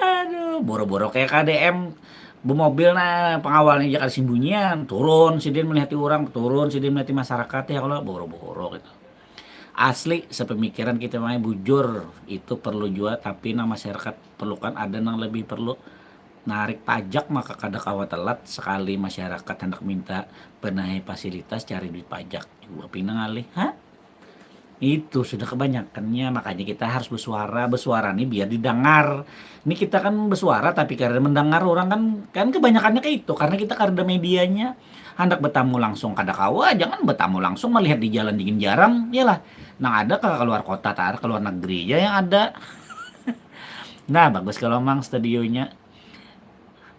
Aduh, boro-boro kayak K D M bemobil nah pengawalnya aja kada simbunyian, turun sidin melihati orang, turun sidin melihati masyarakat ya kalau boro-boro gitu. Asli sepemikiran kita makanya bujur itu perlu juga, tapi nang masyarakat perlukan ada nang lebih perlu narik pajak maka kada kawa telat sekali masyarakat hendak minta benahi fasilitas cari duit pajak juga pinang alih ha. Itu sudah kebanyakannya, makanya kita harus bersuara. Bersuara nih biar didengar. Ini kita kan bersuara tapi karena mendengar orang kan, kan kebanyakannya kayak itu karena kita karena medianya. Hendak bertamu langsung kada kawa, jangan bertamu langsung melihat di jalan dingin jarang, iyalah. Nang ada ke keluar kota tar, keluar negeri aja yang ada. Nah, bagus kalau mang studionya.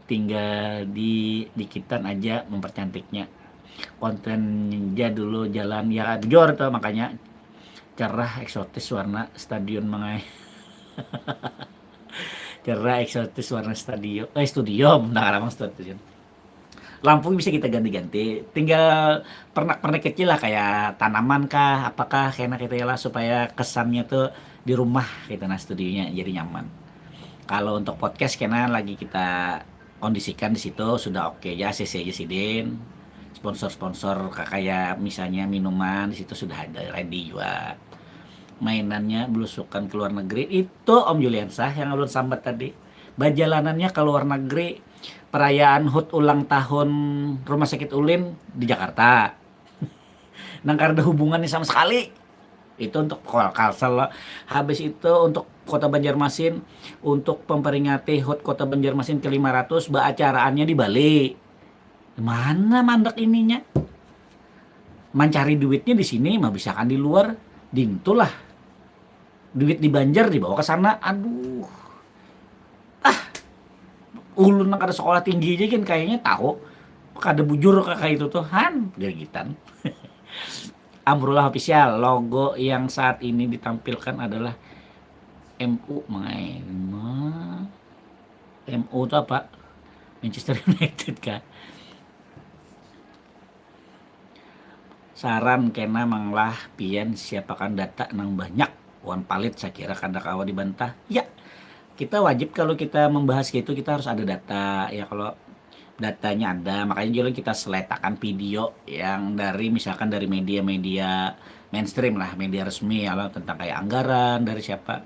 Tinggal di dikitan aja mempercantiknya. Kontennya dulu jalan ya bujur tuh makanya cerah eksotis warna stadion mangai. Cerah eksotis warna stadion, eh studio, mendengar abang stadion. Lampu bisa kita ganti-ganti, tinggal pernak-pernik kecil lah kayak tanaman kah apakah kena kita lah supaya kesannya tuh di rumah kita nah studionya jadi nyaman. Kalau untuk podcast kena lagi kita kondisikan di situ sudah oke aja, A C C aja sidin. Sponsor-sponsor kayak misalnya minuman di situ sudah ada ready juga. Mainannya belusukan ke luar negeri itu Om Juliansah yang ulun sambat tadi. Bajalanannya ke luar negeri, perayaan hut ulang tahun rumah sakit ulin di Jakarta. Nang kada ada hubungannya sama sekali. Itu untuk Kalsel lah. Habis itu untuk Kota Banjarmasin, untuk memperingati hut Kota Banjarmasin ke lima ratus, baacaraannya di Bali. Mana mandak ininya? Mencari duitnya di sini mah bisakan di luar, dintulah. Duit di Banjar dibawa ke sana. Aduh. Ah. Ulun nang kada sekolah tinggi aja kan kayaknya tahu. Kada bujur kakak itu tuh han gerigitan. Amrullah Official, logo yang saat ini ditampilkan adalah M U mengenai M U itu apa? Manchester United kah? Saran kena manglah pian siapakan data nang banyak wan palit sakira kada kawa dibantah. Ya, kita wajib kalau kita membahas gitu kita harus ada data ya kalau datanya ada makanya juga kita seletakan video yang dari misalkan dari media-media mainstream lah media resmi ya lo tentang kayak anggaran dari siapa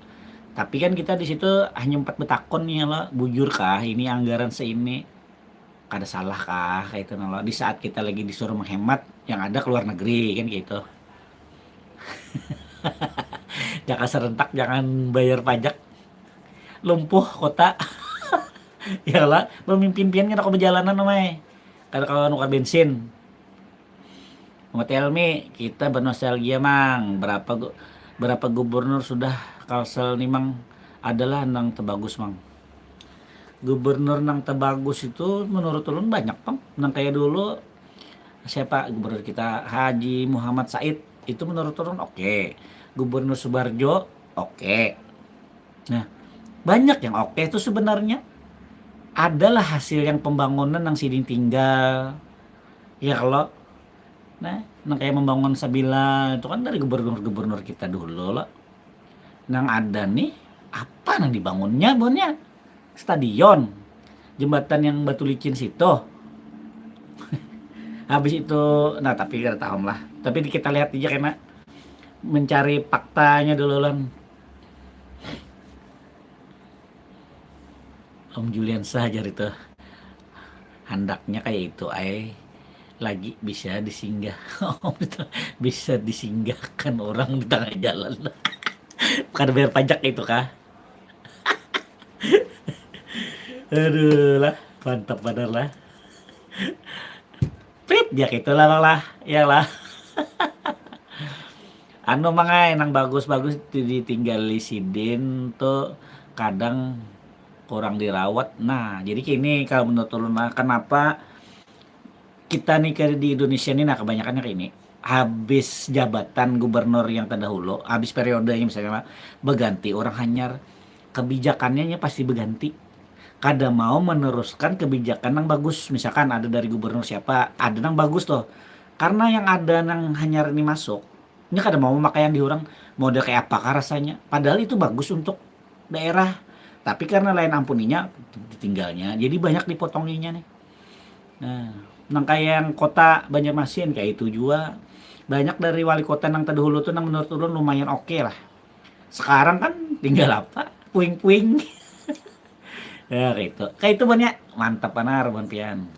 tapi kan kita di situ hanya empat betakon nih ya lo bujur kah ini anggaran seini kada salah kah kayak itu nalo di saat kita lagi disuruh menghemat yang ada ke luar negeri kan gitu jaka serentak jangan bayar pajak lumpuh kota ya lah pemimpin pian kan aku berjalanan namai kada kawa nukar bensin Muhammad Helmi kita bernostalgia mang berapa berapa gubernur sudah Kalsel ni mang adalah nang terbagus mang gubernur nang terbagus itu menurut ulun banyak pang nang kayak dulu siapa gubernur kita Haji Muhammad Said itu menurut ulun oke okay. Gubernur Subarjo oke okay. Nah banyak yang oke okay itu sebenarnya adalah hasil yang pembangunan yang sidin tinggal ya kalau nah nang kayak membangun Sabila itu kan dari gubernur-gubernur kita dulu loh nang ada nih apa nang dibangunnya bonnya stadion jembatan yang batu licin situ habis itu nah tapi kada tahu lah tapi kita lihat aja kena mencari faktanya dulu, Lan. Om Julian saja itu. Handaknya kayak itu, ai. Lagi bisa disinggah. Om itu bisa disinggahkan orang di tengah jalan. Bukan bayar pajak itu kah? Aduh lah, mantap benar lah. Prit, ya gitu lah, Bang, lah. Ya lah. Anu, Mang, ai, nang bagus-bagus di-, ditinggali sidin tuh kadang kurang dirawat. Nah, jadi kini kalau menurut ulun, nah, kenapa kita nih ke di Indonesia nih, nah, kebanyakannya kayak ini. Habis jabatan gubernur yang terdahulu, habis periodenya misalnya, Pak, berganti orang hanyar, kebijakannya pasti berganti. Kada mau meneruskan kebijakan yang bagus. Misalkan ada dari gubernur siapa, ada yang bagus tuh. Karena yang ada yang hanyar ini masuk, ini kada mau memakai yang di orang, model kayak apakah rasanya. Padahal itu bagus untuk daerah. Tapi karena lain ampuninya, ditinggalnya. Jadi banyak dipotonginya nih. Nah, nang kayak yang kota Banjarmasin kayak itu juga. Banyak dari wali kota nang terdahulu tuh nang menurut ulun lumayan oke lah. Sekarang kan tinggal apa? Puing-puing. Ya, kayak itu. Kayak itu, Ban, ya. Mantap banar, Ban, pian.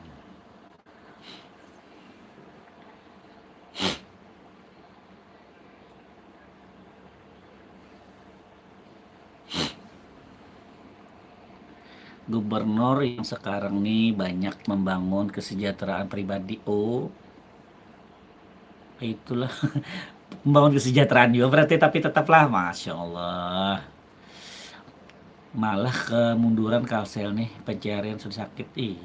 Gubernur yang sekarang nih banyak membangun kesejahteraan pribadi. Oh, itulah. Membangun kesejahteraan juga berarti, tapi tetaplah, Masya Allah. Malah kemunduran Kalsel nih, pencarian sudah sakit. Ih,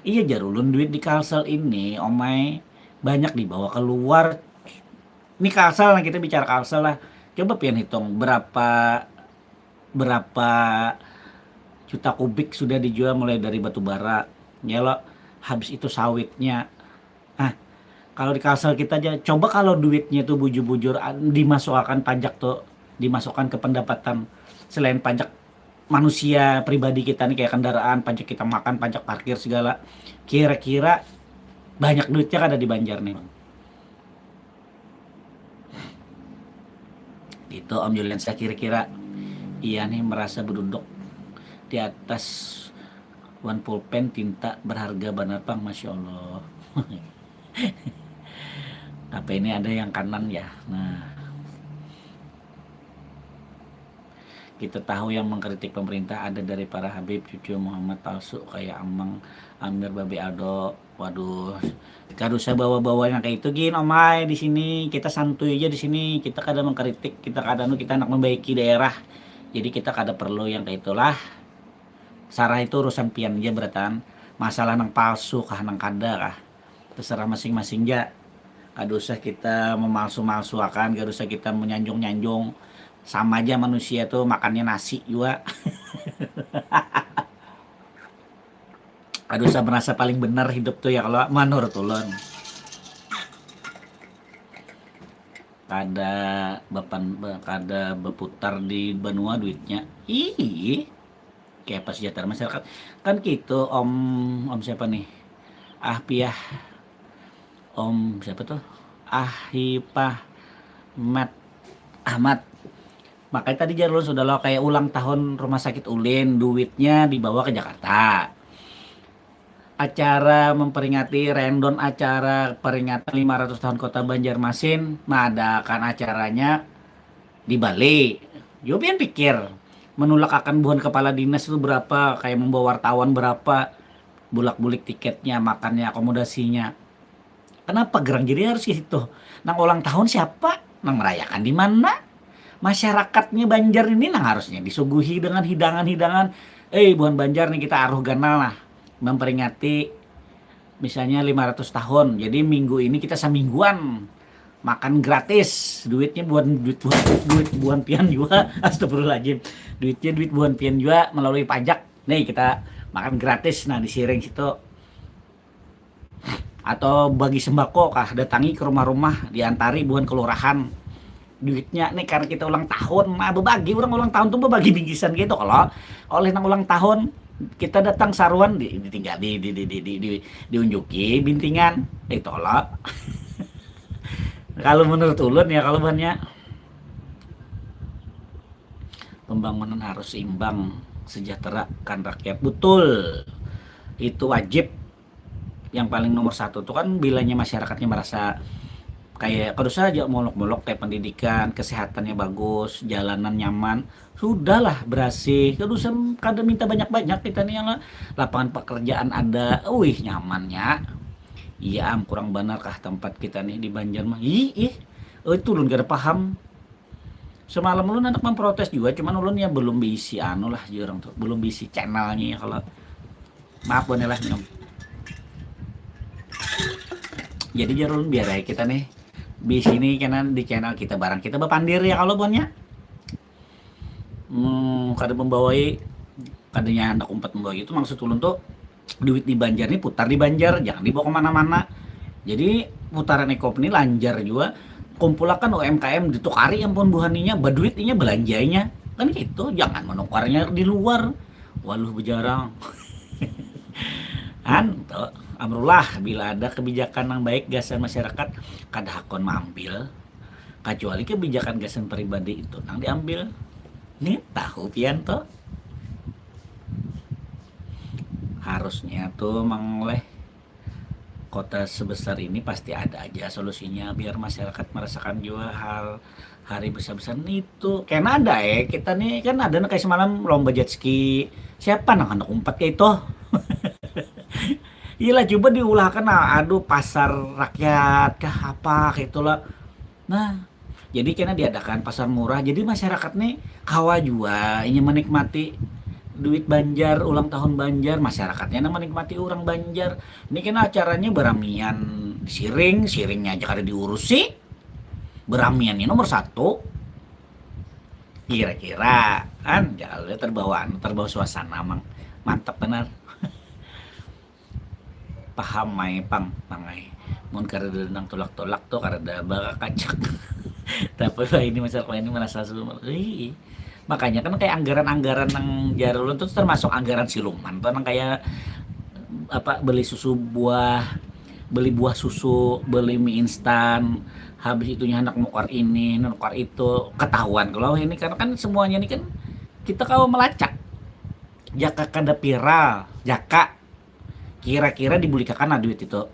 iya, jar ulun, duit di Kalsel ini, omai, banyak dibawa keluar. Ini Kalsel, nah, kita bicara Kalsel lah. Coba pian hitung berapa, berapa juta kubik sudah dijual, mulai dari batu bara, ya lo, habis itu sawitnya. Nah, kalau di Kalsel kita aja, coba kalau duitnya tuh bujur-bujur, ah, dimasukkan pajak tuh, dimasukkan ke pendapatan selain pajak manusia pribadi kita nih, kayak kendaraan, pajak kita makan, pajak parkir segala, kira-kira banyak duitnya kada di Banjar nih, Bang? Itu Om Julian, saya kira-kira iya nih merasa beduduk di atas one pulpen tinta berharga banar pang, Masya Allah. Apa ini ada yang kanan ya? Nah. Kita tahu yang mengkritik pemerintah ada dari para Habib, cucu Muhammad palsu kayak Amang Amir, Babi Aldo. Waduh, kada usah bawa-bawa yang kayak itu gin, Omai, di sini. Kita santuy aja di sini. Kita kada mengkritik, kita kada anu, kita anak membaiki daerah. Jadi kita kada perlu yang kayak itulah. Sarah itu urusan pian aja, beratan. Masalah nang palsu kah, nang kada kah, terserah masing-masing ja. Kada usah kita memalsu-malsuakan, kada usah kita menyanjung-nyanjung. Sama aja manusia tuh makannya nasi juga. Kada usah merasa paling benar hidup tuh ya, kalau menurut ulun. Kada bapan-, kada berputar di benua duitnya. Ih, kayak apa sejahtera masyarakat? Kan gitu, Om, Om siapa nih? Ah, Piah. Om siapa tuh? Ahipah Mat Ahmad. Makanya tadi jar ulun sudah lo, kayak ulang tahun rumah sakit ulin, duitnya dibawa ke Jakarta. Acara memperingati, random acara peringatan lima ratus tahun Kota Banjarmasin, mengadakan acaranya di Bali. Yo, pian pikir, menulakakan buhan kepala dinas itu berapa, kayak membawa wartawan berapa, bulak-bulik tiketnya, makannya, akomodasinya. Kenapa gerang jadi harus ke situ? Nang ulang tahun siapa? Nang merayakan di mana? Masyarakatnya Banjar ini nang harusnya disuguhi dengan hidangan-hidangan. Eh, buhan Banjar nih, kita aruh ganal lah, memperingati misalnya lima ratus tahun. Jadi minggu ini kita semingguan makan gratis. Duitnya buat duit buat duit buan pian juga. Astagfirullahaladzim. Duitnya duit buan pian juga melalui pajak. Nih, kita makan gratis. Nah, di Siring situ. Atau bagi sembako kah, datangi ke rumah-rumah, diantari buhan kelurahan. Duitnya nih, karena kita ulang tahun, nah, berbagi, orang ulang tahun tuh berbagi bingkisan gitu kalau oleh nang ulang tahun, kita datang saruan di, ditinggal di, di, di, di, di, di, diunjuki bintingan, ditolak. Kalau menurut ulun ya, kalau banyak Bangunan harus seimbang, sejahtera kan rakyat. Betul. Itu wajib. Yang paling nomor satu tuh kan bilanya masyarakatnya merasa kayak kada usah aja molok-molok, kayak pendidikan, kesehatannya bagus, jalanan nyaman, sudahlah berasih, kada usah, kada minta banyak-banyak kita nih yang lapangan pekerjaan ada, wih nyamannya. Iya am, kurang benar kah tempat kita nih di Banjar mah? Ih, ih, itu ulun kada paham. Semalam ulun hendak memprotes juga, cuman ulun ya belum bisi anu lah, jurang tuh belum bisi channelnya ya kalau, maaf buan lah minum. Jadi jar ulun biar aja kita nih di sini kena di channel kita barang kita bapandir ya kalau buannya. Hmm, kada membawai, kadanya hendak umpat membawa itu maksud ulun tuh duit di Banjar ini putar di Banjar, jangan dibawa kemana-mana. Jadi putaran ekonomi ini lancar juga, kumpulakan U M K M ditukari ampun buhaninya, baduit inya belanjanya, kan gitu, jangan menukarnya di luar. Waluh bejarang. An tuh, amrullah, bila ada kebijakan yang baik gasan masyarakat, kada hakon maambil, kecuali kebijakan gasan pribadi itu nang diambil. Nih tahu pian tuh. Harusnya tuh mang leh, kota sebesar ini pasti ada aja solusinya biar masyarakat merasakan juga hal hari besar-besaran itu. Karena ada eh kita nih kan ada nih kayak semalam lomba jet ski. Siapa nang hendak umpat kayak itu? Iyalah coba diulahkan nah, aduh pasar rakyat kah apa gitu lah. Nah, jadi kena diadakan pasar murah. Jadi masyarakat nih kawa jua inya menikmati duit Banjar, ulang tahun Banjar, masyarakatnya nang menikmati orang Banjar. Ini kena acaranya beramian siring, siringnya aja kada diurusi. Beramiannya nomor satu. Kira-kira kan ya terbawa anu, terbawa suasana mang. Mantap benar. Paham mai pang mangai mun kareda nang tulak-tulak tu kareda bakakajak. Tapi lah ini masalah ini merasa sebelum ih, makanya kan kayak anggaran-anggaran nang jar ulun tu termasuk anggaran siluman tu nang kayak apa beli susu buah, beli buah susu, beli mie instan, habis itunya hendak nukar ini nukar itu, ketahuan kalau ini karena kan semuanya ini kan kita kalau melacak jaka kada viral jaka kira-kira dibulikakan lah duit itu.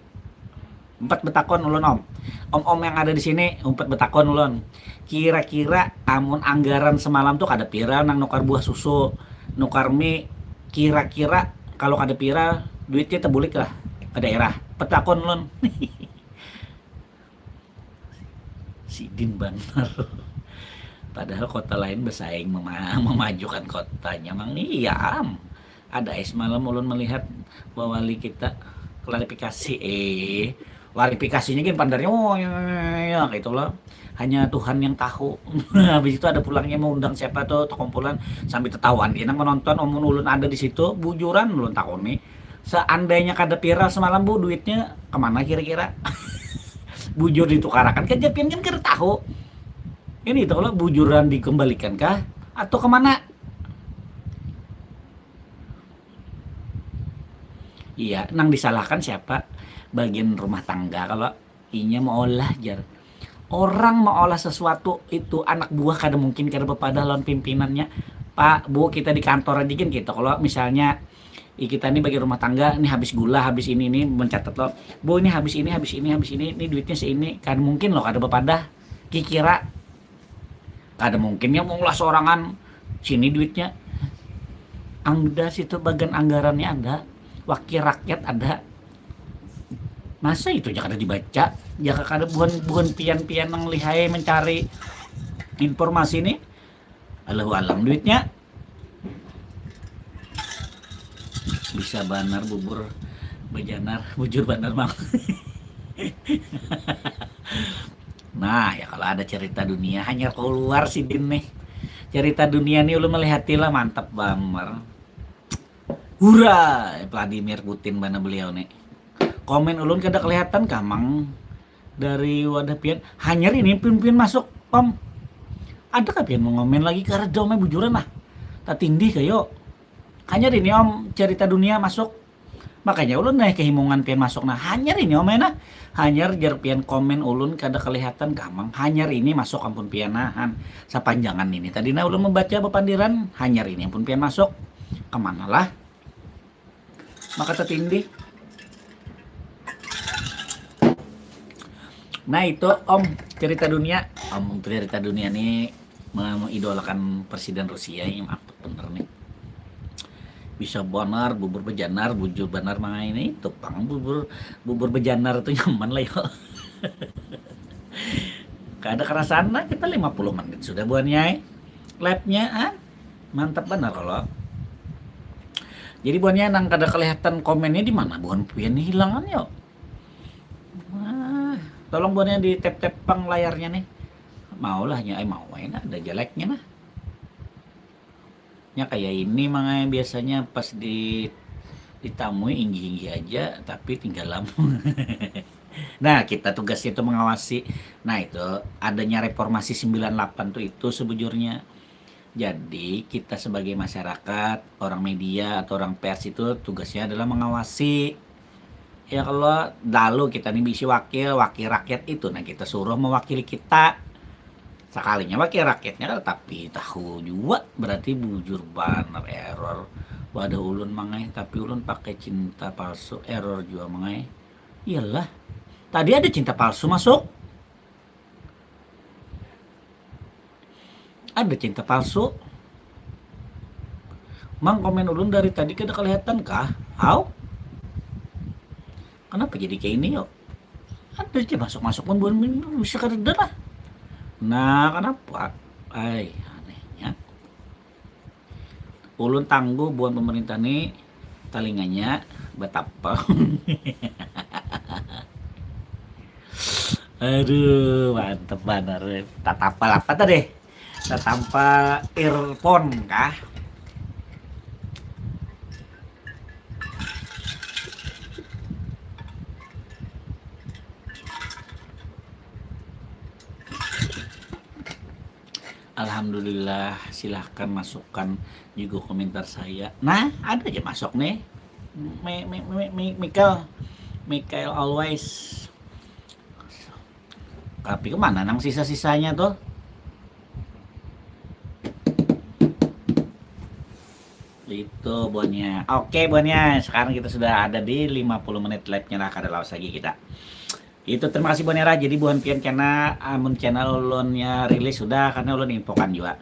Empat betakon ulun om. Om-om yang ada di sini empat betakon ulun. Kira-kira amun anggaran semalam tuh kada viral nang nukar buah susu, nukar mie, kira-kira kalau kada viral duitnya terbulik lah ke daerah. Petakon ulun. Sidin banar. Padahal kota lain bersaing mema- memajukan kotanya mang iya am. Ada es malam ulun melihat bahwa wali kita klarifikasi eh klarifikasinya gini pandarnya oh ya, ya, ya, ya, gitu loh. Hanya Tuhan yang tahu. Habis itu ada pulangnya mengundang siapa tuh perkumpulan sambil tertawaan dia menonton omun ulun ada di situ bujuran ulun takoni seandainya kada viral semalam bu duitnya kemana kira-kira bujur ditukarakan kan japian kan kada tahu ini itu kalau bujuran dikembalikan kah atau kemana iya nang disalahkan siapa bagian rumah tangga kalau inya meolah jar orang meolah sesuatu itu anak buah kada mungkin kada berpadah lawan pimpinannya pak bu kita di kantor aja gin gitu kalau misalnya kita nih bagi rumah tangga ini habis gula habis ini ini mencatat loh bu ini habis ini habis ini habis ini ini duitnya seini kan mungkin loh kada berpadah kikira kada mungkin yang mengulas sorangan sini duitnya angda situ bagian anggarannya ada wakil rakyat ada masa itu aja kada dibaca ya kada buhan buhan pian pian nang lihai mencari informasi ini Allahu alam duitnya bisa banar bubur bajanar bujur banar mang nah ya kalau ada cerita dunia hanya keluar sidin nih cerita dunia nih ulun melihati lah mantap banar hura Vladimir Putin mana beliau nih komen ulun kada kelihatan kamang dari wadah pian hanyar ini pimpin masuk om ada kah pian mau ngomen lagi karena dom bujuran lah tak tindih kayo hanyar ini om cerita dunia masuk Makanya ulun nah kehimungan pian masuk nah hanyar ini om nah. Hanyar jar pian komen ulun kada kelihatan kamang hanyar ini masuk ampun pian nahan. Sapanjangan ini tadi nah ulun membaca bepandiran hanyar ini ampun pian masuk. Kemana lah? Maka tetindih. Nah itu om cerita dunia. Om cerita dunia nih mengidolakan presiden Rusia ini mantap bener nih. Bisa banar bubur bejanar bujur banar mangai ini itu pang bubur bubur bejanar itu nyaman lah yo. Kada kerasaan lah kita lima puluh menit sudah buannya eh. Live-nya ah. Mantap benar kalau. Jadi buannya nang kada kelihatan komennya di mana buan pian hilangan yo. Nah, tolong buannya di tap-tap pang layarnya nih. Maulah nya eh mau eh ada jeleknya nah. Nya kayak ini mangai biasanya pas di ditamui inggih-inggih aja tapi tinggal lama. Nah, kita tugasnya itu mengawasi. Nah, itu adanya reformasi sembilan delapan tuh itu sebujurnya. Jadi, kita sebagai masyarakat, orang media atau orang pers itu tugasnya adalah mengawasi. Ya kalau lalu kita nih bisi wakil, wakil rakyat itu nah kita suruh mewakili kita. Sekalinya wakil rakyatnya kan tapi tahu juga berarti bujur banar error. Wadah ulun mangai tapi ulun pakai cinta palsu error juga mangai. Iyalah. Tadi ada cinta palsu masuk. Ada cinta palsu. Mang komen ulun dari tadi kada kelihatan kah? Hau? Kenapa jadi kayak ini yuk? Ada aja masuk-masuk pun bukan bisa kada lah. Nah, kenapa? Ay, anehnya. Ulun tangguh buat pemerintah nih talinganya betapa. Aduh, mantep banget. Tatapal apa tadi? Tatampa earphone kah? Alhamdulillah, silahkan masukkan juga komentar saya. Nah, ada aja masuk nih. Me, me, me, me, Michael, Michael always. Tapi kemana nang sisa-sisanya tuh? Itu buannya. Oke buannya, sekarang kita sudah ada di lima puluh menit live-nya lah, kada lawas lagi kita. Itu terima kasih buannya lah. Jadi buhan pian kena amun channel ulunnya rilis sudah karena ulun infokan juga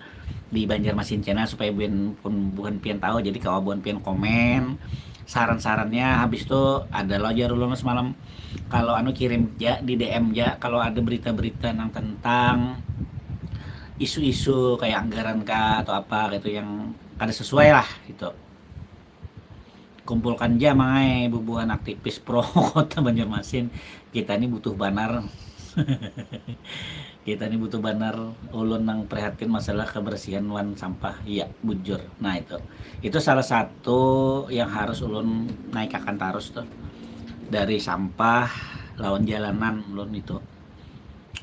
di Banjarmasin channel supaya buhan pun buhan pian tahu. Jadi kalau buhan pian komen saran-sarannya habis itu ada lo aja ulun semalam kalau anu kirim ya di D M ya kalau ada berita-berita nang tentang isu-isu kayak anggaran kah atau apa gitu yang kada sesuai lah gitu. Kumpulkan ja mangai bubuhan aktivis pro kota Banjarmasin. Kita ni butuh banar. Kita ni butuh banar ulun nang prihatin masalah kebersihan wan sampah. Iya, bujur. Nah, itu. Itu salah satu yang harus ulun naikakan tarus tuh. Dari sampah lawan jalanan ulun itu.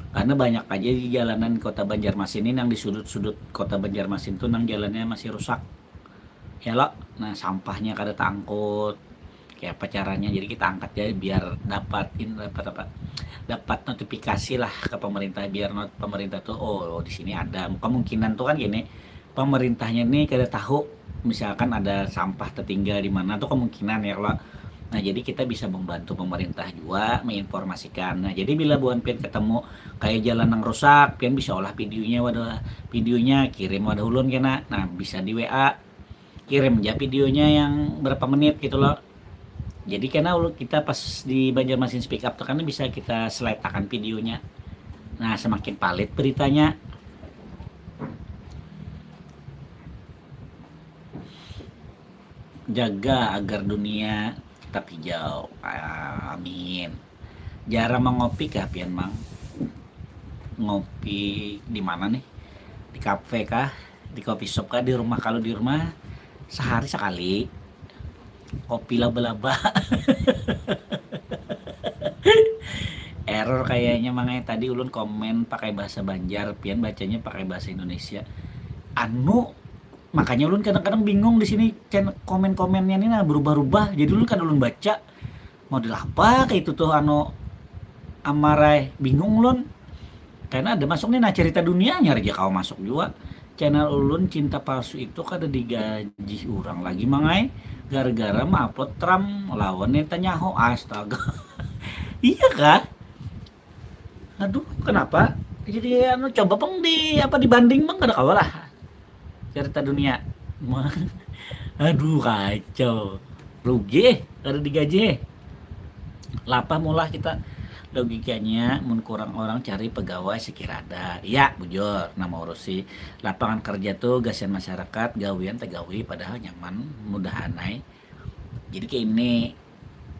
Karena banyak aja di jalanan kota Banjarmasin ini nang di sudut-sudut kota Banjarmasin tuh nang jalannya masih rusak. Ya lo, nah sampahnya kada terangkut. Kayak apa caranya? Jadi kita angkat ya biar dapat in dapat apa? Dapat notifikasi lah ke pemerintah biar not pemerintah tuh oh di sini ada. Kemungkinan tuh kan gini, pemerintahnya nih kada tahu misalkan ada sampah tertinggal di mana tuh kemungkinan ya kalau nah jadi kita bisa membantu pemerintah juga menginformasikan nah jadi bila buan pian ketemu kayak jalan yang rusak pian bisa olah videonya wadah videonya kirim wadah ulun kena nah bisa di W A kirim aja videonya yang berapa menit gitu loh jadi karena kita pas di Banjarmasin Speak Up tuh kan bisa kita seletakan videonya nah semakin palit beritanya jaga agar dunia tetap hijau amin jarang mengopi kah pian mang ngopi di mana nih di kafe kah di coffee shop kah di rumah kalau di rumah sehari sekali kopi laba-laba error kayaknya mangai tadi ulun komen pakai bahasa Banjar pian bacanya pakai bahasa Indonesia anu Makanya ulun kadang-kadang bingung di sini, komen-komennya ini nah berubah-ubah, jadi ulun kada ulun baca. Model apa kayak itu tuh, anu, amarai, bingung ulun. Karena ada masuk nih, nah, cerita dunianya aja kau masuk juga. Channel ulun cinta palsu itu kada digaji orang lagi, mangai, gara-gara mengupload Trump lawan Netanyahu. Astaga. Iya kah? Aduh, kenapa? Jadi, anu, coba pang di apa, dibanding pang, kada kawa lah. Cerita dunia. Aduh, kacau. Rugi eh, kada digaji eh. Lapah mulah kita. Logikanya, mun kurang orang cari pegawai sekira ada. Iya, bujur, nama urusi lapangan kerja tuh gasian masyarakat, gawian tegawi padahal nyaman, mudahan ai. Jadi kayak ini,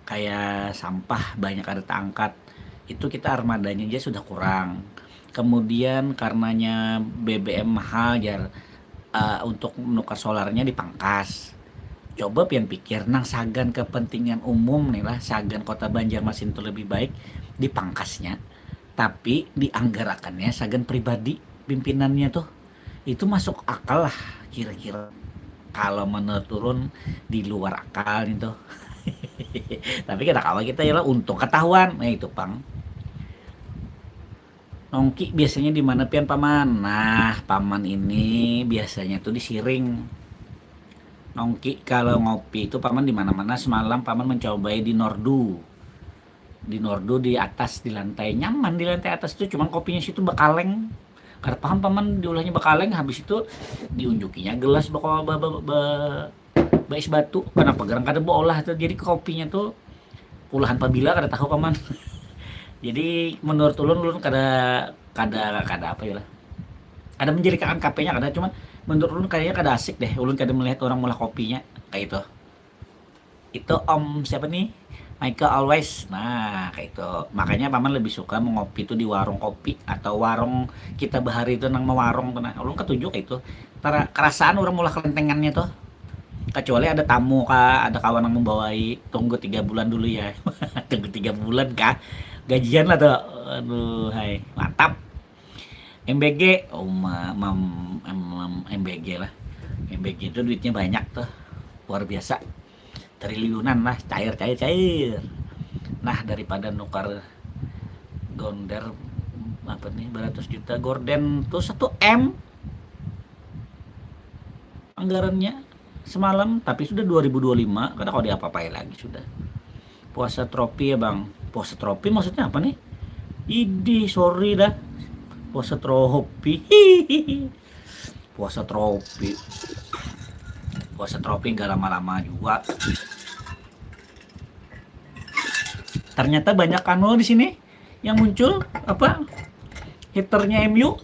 kayak sampah banyak ada terangkat. Itu kita armadanya aja sudah kurang. Kemudian karenanya B B M mahal, jar, eh, untuk menukar solarnya dipangkas. Coba pian pikir, nang sagan kepentingan umum nih lah, sagan kota Banjarmasin itu lebih baik dipangkasnya, tapi dianggarakannya sagan pribadi pimpinannya tuh. Itu masuk akal lah kira-kira. Kalau menurut turun di luar akal itu. Tapi kita kawa kita ya lah untuk ketahuan, nah itu pang. Nongki biasanya di mana pian, Paman? Nah, Paman ini biasanya tuh di Siring. Nongki kalau ngopi itu Paman di mana-mana. Semalam Paman mencobai di Nordu. Di Nordu di atas, di lantai, nyaman di lantai atas tuh, cuman kopinya situ bekaleng. Kada paham Paman diulahnya bekaleng, habis itu diunjukinya gelas beko-, be-, be-, be-, beis batu. Kenapa gerang kada beolah tuh? Jadi kopinya tuh ulahan pabila kada tahu Paman. Jadi menurut ulun, ulun kada, kada, kada apa ya lah. Kada menjelikakan K P-nya kada, cuman menurut ulun kayaknya kada asik deh. Ulun kada melihat orang mulah kopinya kayak itu. Itu Om siapa nih? Michael Always. Nah, kayak itu. Makanya Paman lebih suka mengopi tuh di warung kopi atau warung kita bahari itu nang mewarung tuh. Nah, ulun ketuju kayak itu. Tara-, kerasaan orang mulah kelentengannya tuh. Kecuali ada tamu kah, ada kawan yang membawai, tunggu tiga bulan dulu ya. Tunggu tiga bulan kah? Gajian lah tuh. Aduh, hai, mantap. M B G, oh, ma-, mam-, em-, em-, M B G lah. M B G itu duitnya banyak tuh, luar biasa. Triliunan lah, cair, cair, cair. Nah, daripada nukar gonder, apa nih, beratus juta, gorden tuh satu M anggarannya semalam, tapi sudah dua ribu dua lima, kada kawa diapa-apai lagi sudah. Puasa tropi ya, Bang. Puasa tropi maksudnya apa nih? Idih, sorry dah. Puasa tropi. Puasa tropi. Puasa tropi nggak lama-lama juga. Ternyata banyak anu di sini yang muncul, apa, haternya M U.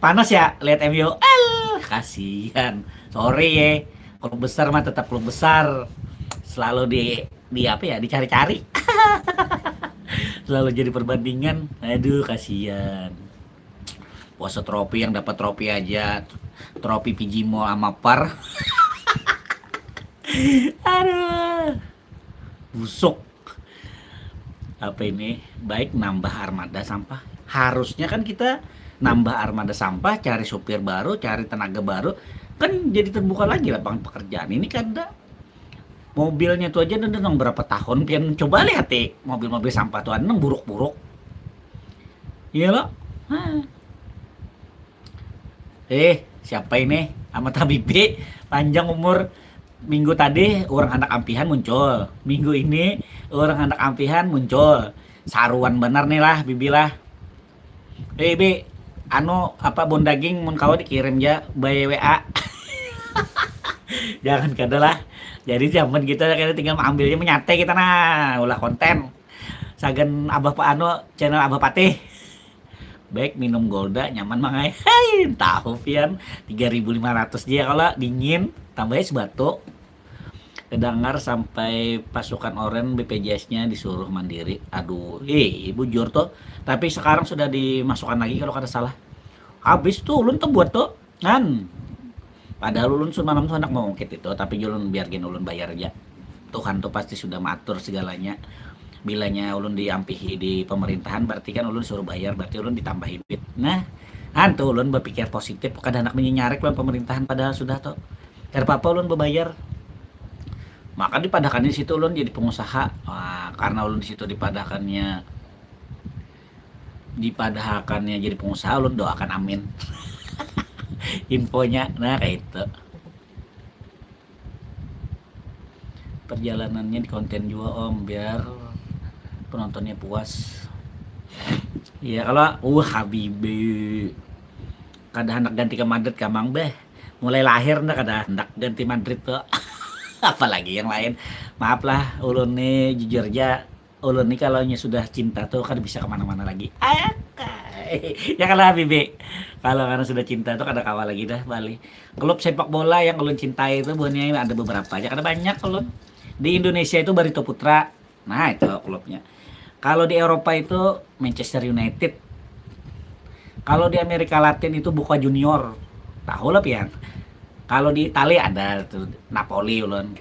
Panas ya lihat M U. Al, kasihan. Sorry ya. Klub besar mah tetap klub besar. Selalu di, di apa ya, dicari-cari. Selalu jadi perbandingan. Aduh, kasihan. Puasa tropi, yang dapat tropi aja. Tropi Pijimo sama par. Aduh. Busuk. Apa ini? Baik nambah armada sampah. Harusnya kan kita nambah armada sampah, cari supir baru, cari tenaga baru. Kan jadi terbuka lagi lapangan pekerjaan. Ini kada. Mobilnya tuh aja udah nang berapa tahun pian coba lihat eh, mobil-mobil sampah tuh ada nang buruk-buruk. Iya loh. Hah. Eh, siapa ini? Amat Habibie, panjang umur. Minggu tadi orang anak ampihan muncul. Minggu ini orang anak ampihan muncul. Saruan benar nih lah, Bibi lah. Eh, Bi, anu, apa, bon daging mun kawa dikirim ja by W A. Jangan kada lah. Jadi zaman kita kena tinggal ambilnya menyate kita nah, ulah konten. Sagan abah pa anu, channel Abah Patih. Baik minum Golda nyaman mangai. Hai, tahu pian, tiga ribu lima ratus dia kalau dingin, tambahnya sebatu. Kedengar sampai pasukan oren B P J S-nya disuruh mandiri. Aduh, eh bujur tuh. Tapi sekarang sudah dimasukkan lagi kalau kada salah. Habis tuh ulun tuh buat tuh. Kan. Padahal ulun sun malam tuh hendak mengungkit itu, tapi ulun biar gin ulun bayar aja. Tuhan tuh pasti sudah mengatur segalanya. Bilanya ulun diampihi di pemerintahan, berarti kan ulun suruh bayar, berarti ulun ditambahi duit. Nah, Hantu ulun berpikir positif, kada hendak menyinyarik lawan pemerintahan padahal sudah tuh. Kada apa-apa ulun berbayar. Maka dipadahakan di situ ulun jadi pengusaha. Wah, karena ulun di situ dipadahakannya dipadahakannya jadi pengusaha, ulun doakan amin. Infonya nah kayak itu. Perjalanannya di konten juga om biar penontonnya puas. Ya kalau uh Habibi kada hendak ganti ke Madrid kamang beh, mulai lahir ndak kada hendak ganti Madrid tuh. Apalagi yang lain. Maaf lah ulun nih jujur aja, ulun nih kalau sudah cinta tuh kada bisa kemana-mana lagi. Akai. Ya kalau Habibi, kalau karena sudah cinta tuh kada kawa lagi dah balik. Klub sepak bola yang ulun cintai itu buahnya ada beberapa aja, kada banyak ulun. Di Indonesia itu Barito Putra. Nah, itu klubnya. Kalau di Eropa itu Manchester United. Kalau di Amerika Latin itu Boca Junior. Tahu lah pian. Kalau di Italia ada tuh Napoli ulun.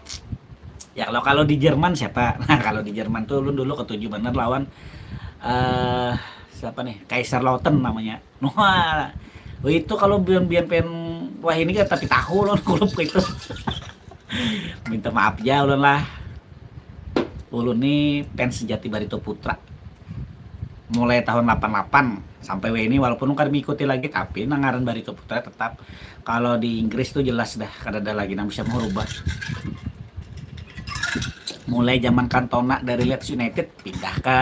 Ya kalau kalau di Jerman siapa? Nah, kalau di Jerman tuh ulun dulu ketuju bener lawan eh siapa nih? Kaiserslautern namanya. Wah, itu kalau bian bian pen wah ini kan tapi tahu loh klub itu. Minta maaf ya ulun lah. Ulun nih fans sejati Barito Putra. Mulai tahun delapan delapan sampai ini walaupun kada mengikuti lagi tapi nangaran Barito Putra tetap. Kalau di Inggris tuh jelas dah kada ada lagi yang bisa merubah. Mulai zaman Cantona dari Leeds United pindah ke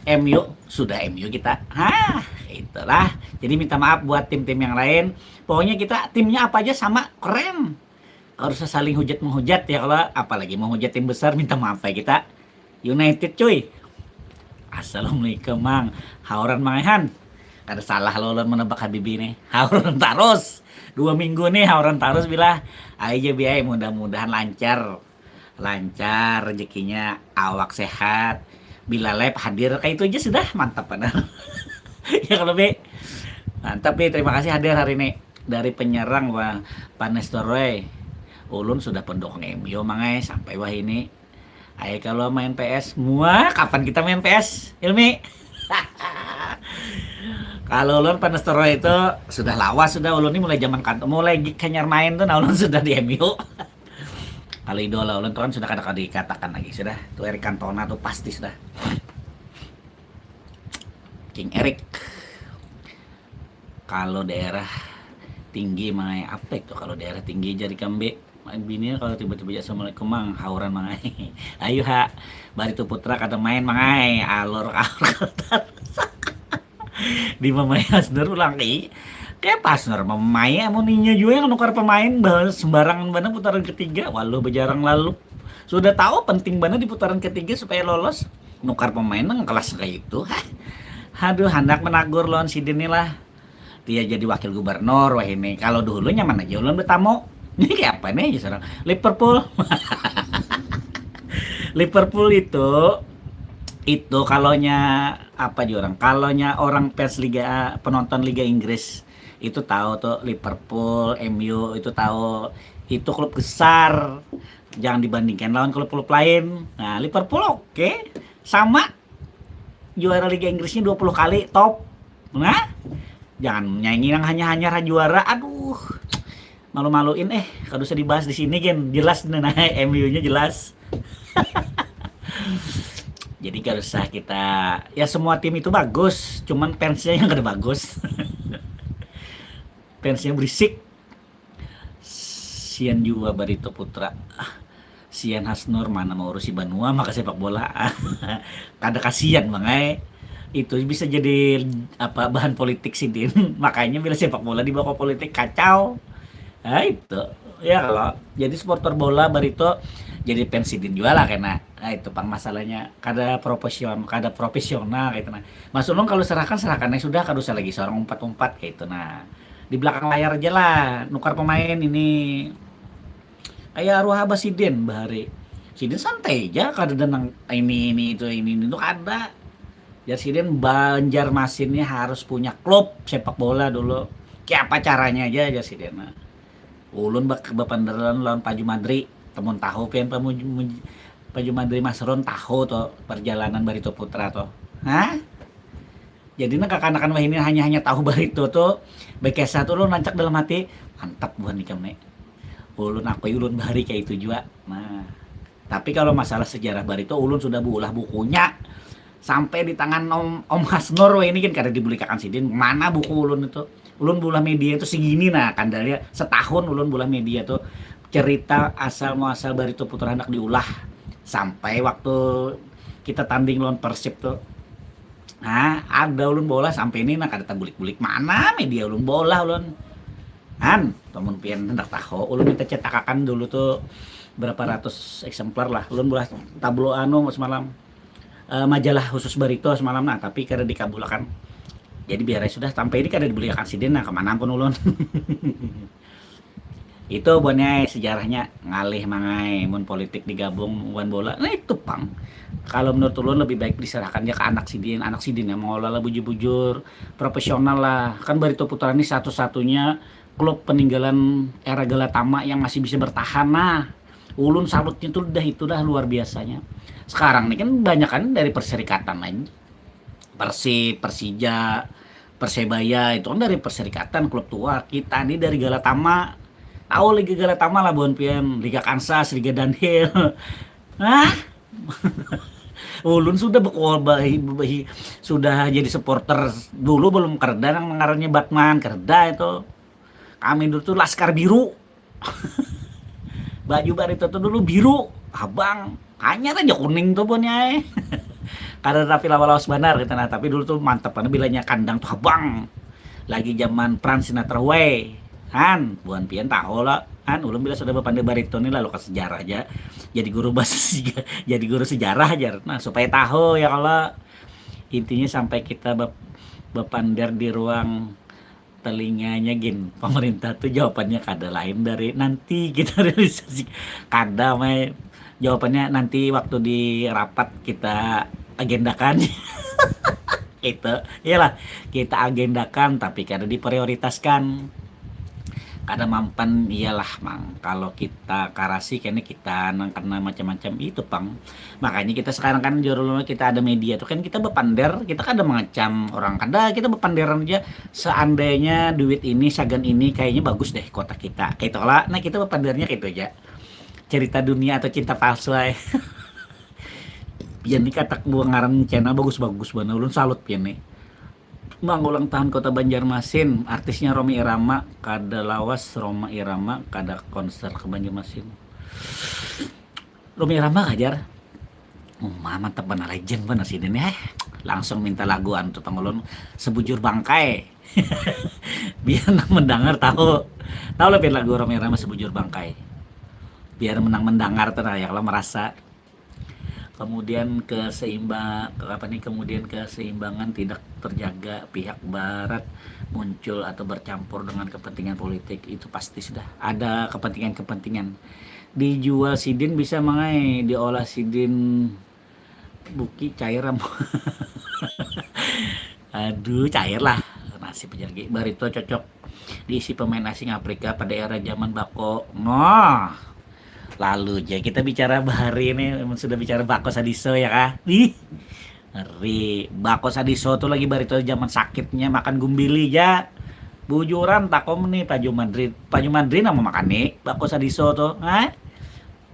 M U, sudah M U kita. Hah, itulah. Jadi minta maaf buat tim-tim yang lain. Pokoknya kita timnya apa aja sama keren. Kalau usah saling hujat menghujat ya kalau apalagi menghujat tim besar minta maaf ya kita. United cuy. Assalamualaikum mang. Hauran mangehan. Kada salah lo ulun menebak Habibi nih. Hauran tarus. Dua minggu nih hauran tarus bila. Ayo aja biaya mudah-mudahan lancar. Lancar rezekinya, awak sehat. Bila live hadir kayak itu aja sudah mantap benar. Ya kalau be. Mantap be, terima kasih hadir hari ini. Dari penyerang wah Panes Toroi. Ulun sudah pendukung M U mangai sampai wah ini. Ayo kalau main P S, muah kapan kita main P S, Ilmi? Kalau ulun Panes Toroi itu sudah lawas sudah ulun ini mulai zaman kantor mulai gig hanyar main tuh nah ulun sudah di M U. Kalau idola ulun tuh kan sudah kada kada dikatakan lagi sudah tuh Eric Cantona tuh pasti sudah. King Eric. Kalau daerah tinggi mai apa itu kalau daerah tinggi jadi kembe bini kalau tiba-tiba ya assalamualaikum mang hauran mangai. Ayo ha Barito Putra kada main mangai alur alur di mamai Hasnur ulang ki kayak Hasnur mamai amun inya juga yang nukar pemain sembarangan banget putaran ketiga walau bejarang lalu sudah tahu penting banget di putaran ketiga supaya lolos nukar pemain nang kelas kayak itu hah aduh hendak menagur lawan sidin nih lah dia jadi wakil gubernur wah ini kalau dulu nyaman aja ulun bertamu ini kayak apa nih aja seorang Liverpool Liverpool itu itu kalaunya apa aja orang kalaunya orang fans liga penonton liga Inggris itu tahu tuh Liverpool, M U itu tahu itu klub besar jangan dibandingkan lawan klub-klub lain nah Liverpool oke okay. Sama juara Liga Inggrisnya dua puluh kali top nah jangan nyanyi yang hanya-hanya juara aduh malu-maluin eh kada usah dibahas di sini gen jelas nih nah M U-nya jelas jadi gak usah kita ya semua tim itu bagus cuman fansnya yang kada bagus fansnya berisik Sian jua Barito Putra. Ah, sian Hasnur mana maurusi banua maka sepak bola. Kada kasian bangai. Itu bisa jadi apa bahan politik sidin. Makanya bila sepak bola dibawa ke politik kacau. Nah, itu. Ya kalau jadi supporter bola Barito jadi fans sidin juga lah kena. Nah, itu pang masalahnya kada profesional, kada profesional gitu nah. Mas Ulung kalau serahkan serahkan aja sudah kada usah lagi seorang umpat-umpat kayak itu nah. Di belakang layar aja lah nukar pemain ini kayak arwah abah sidin bahari sidin santai aja kada ada nang ini ini itu ini ini itu kada jar sidin Banjarmasin ini harus punya klub sepak bola dulu kayak apa caranya aja jar sidin nah. Ulun bak bapanderan lawan Paju Madri temun tahu pian Paju Madri Masron tahu tuh perjalanan Barito Putra tuh hah Jadi nah kakanakan wahini hanya hanya tahu barito tuh bekesah tuh ulun rancak dalam hati, mantap buhan ikam nih. Ulun akui ulun bahari kayak itu juga. Nah, tapi kalau masalah sejarah barito ulun sudah bulah bukunya sampai di tangan Om Om Hasnor wah ini kan kada dibulikakan sidin mana buku ulun itu. Ulun bulah media itu segini nah kandalnya setahun ulun bulah media tuh cerita asal muasal barito putra hendak diulah sampai waktu kita tanding lawan Persib tuh. Nah, ada ulun bola sampai ini nah kada tabulik-bulik mana media ulun bola ulun. Han, namun pian hendak tahu, ulun minta cetakakan dulu tuh berapa ratus eksemplar lah. Ulun bola tablo anu semalam eh, majalah khusus barito semalam nah, tapi kada dikabulakan. Jadi biar sudah sampai ini kada dibuliakan sidin nah kemana pun ulun. Itu buannya sejarahnya ngalih mangai mun politik digabung wan bola nah itu pang. Kalau menurut ulun lebih baik diserahkan ya ke anak sidin, anak sidin yang mengelola bujur-bujur profesional lah. Kan Barito Putra ini satu-satunya klub peninggalan era Galatama yang masih bisa bertahan nah. Ulun salutnya tuh dah itu dah luar biasanya. Sekarang ini kan banyak kan dari perserikatan lain. Persib, Persija, Persebaya itu kan dari perserikatan klub tua. Kita ini dari Galatama. Tahu Liga Galatama lah buan pian, Liga Kansas, Liga Dunhill. Hah? Ulun sudah berkorban sudah jadi supporter dulu belum kerda yang ngarannya Batman kerda itu kami dulu tuh Laskar Biru. Baju barito tuh dulu biru habang hanya aja kuning tuh punya eh. Kada tapi lawas-lawas banar gitu nah tapi dulu tuh mantep karena bilanya kandang tuh habang lagi zaman peran Sinatra Way han buan pian tahu lah han ulun bila sudah berpandai barito nih lalu ke sejarah aja jadi guru bahasa jadi guru sejarah aja nah supaya tahu ya kalau intinya sampai kita berpandar di ruang telinganya gin pemerintah tuh jawabannya kada lain dari nanti kita realisasi kada mai jawabannya nanti waktu di rapat kita agendakan itu iyalah kita agendakan tapi kada diprioritaskan kada mampan iyalah mang kalau kita karasi kena kita nang kena macam-macam itu pang makanya kita sekarang kan jurul kita ada media tuh kan kita berpander kita kada mengecam orang kada kita berpanderan aja seandainya duit ini sagan ini kayaknya bagus deh kota kita kayak itu lah nah kita berpandernya kayak itu aja cerita dunia atau cinta palsu ay. Pian nih katak buang ngaran channel bagus-bagus bana ulun salut pian nih Mang ulang tahun kota Banjarmasin artisnya Romi Irama kada lawas Roma Irama kada konser ke Banjarmasin Rumi Rama kajar. Uma mantap benar legend benar sih ini eh. Langsung minta lagu anu tukang ulun sebujur bangkai. Biar nang mendengar tahu. Tahu lebih lagu Rumi Rama sebujur bangkai. Biar menang mendengar tuh ya kalau merasa kemudian keseimbangan apa nih kemudian keseimbangan tidak terjaga pihak barat muncul atau bercampur dengan kepentingan politik itu pasti sudah ada kepentingan-kepentingan dijual sidin bisa mangai diolah sidin buki cair am aduh cair lah nasi penyergi barito cocok diisi pemain asing Afrika pada era zaman bako noh lalu aja kita bicara bahari ini sudah bicara bako sadiso ya kah ih ngeri bako sadiso tuh lagi barito zaman sakitnya makan gumbili aja bujuran takom nih Pak Jumandri Pak Jumandri nama makan nih bako sadiso tuh Hah?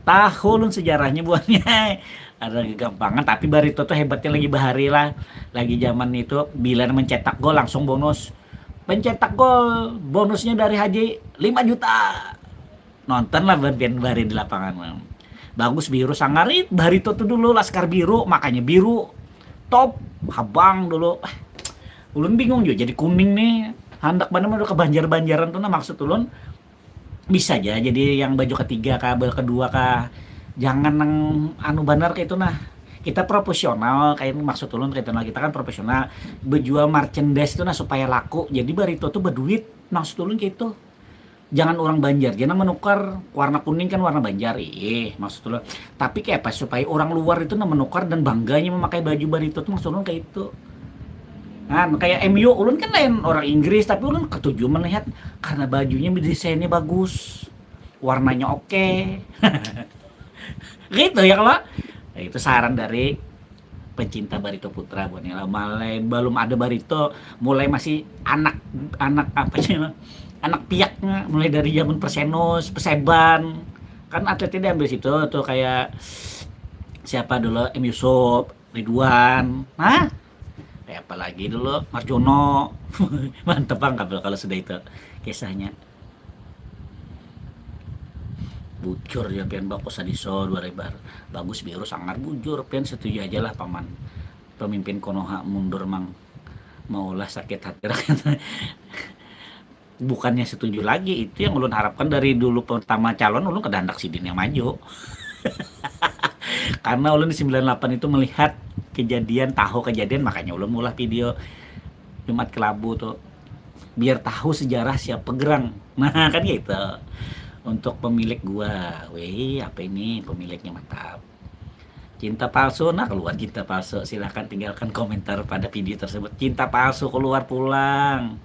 Tahu ulun sejarahnya buahnya ada kegampangan tapi barito tuh hebatnya lagi bahari lah lagi zaman itu bila mencetak gol langsung bonus pencetak gol bonusnya dari Haji lima juta nonton lah ban pian bahari di lapangan bagus biru sangarit barito tuh dulu laskar biru makanya biru top habang dulu ulun bingung juga jadi kuning nih handak mana udah kebanjar-banjaran tuh nah maksud ulun bisa aja jadi yang baju ketiga kah baju kedua kah jangan nang anu banar kayak itu nah kita profesional kayak maksud ulun kayak itu nah kita kan profesional berjual merchandise itu nah supaya laku jadi barito tuh berduit maksud ulun kayak itu jangan orang Banjar jangan menukar warna kuning kan warna Banjar ih maksud ulun tapi kayak apa supaya orang luar itu nah menukar dan bangganya memakai baju barito tuh maksud ulun kayak itu Nah, kayak M U ulun kan lain orang Inggris tapi ulun ketuju melihat karena bajunya desainnya bagus, warnanya oke. gitu ya kalau itu saran dari Pencinta Barito Putra buhannya lah, mulai belum ada Barito, mulai masih anak, anak apa sih, anak piaknya, mulai dari zaman Persenos, Peseban, kan atletnya diambil situ tuh, kayak siapa dulu, M Yusuf, Ridwan, nah, kayak apa lagi dulu, Marjono. Mantep bang kalau, kalau sudah itu kisahnya. Bujur ya pian baku sadiso dua ribu bagus biru sangar bujur pian setuju aja lah paman. Pemimpin Konoha mundur mang, maulah sakit hati rakyat. Bukannya setuju lagi, itu yang ulun harapkan dari dulu pertama calon ulun kada handak sidin yang maju. Karena ulun di sembilan delapan itu melihat kejadian, tahu kejadian, makanya ulun mulah video Jumat Kelabu tuh, biar tahu sejarah siapa gerang. Nah kan gitu. Untuk pemilik gua, weh, apa ini pemiliknya, mantap. Cinta palsu, nah keluar cinta palsu, silahkan tinggalkan komentar pada video tersebut. Cinta palsu keluar pulang.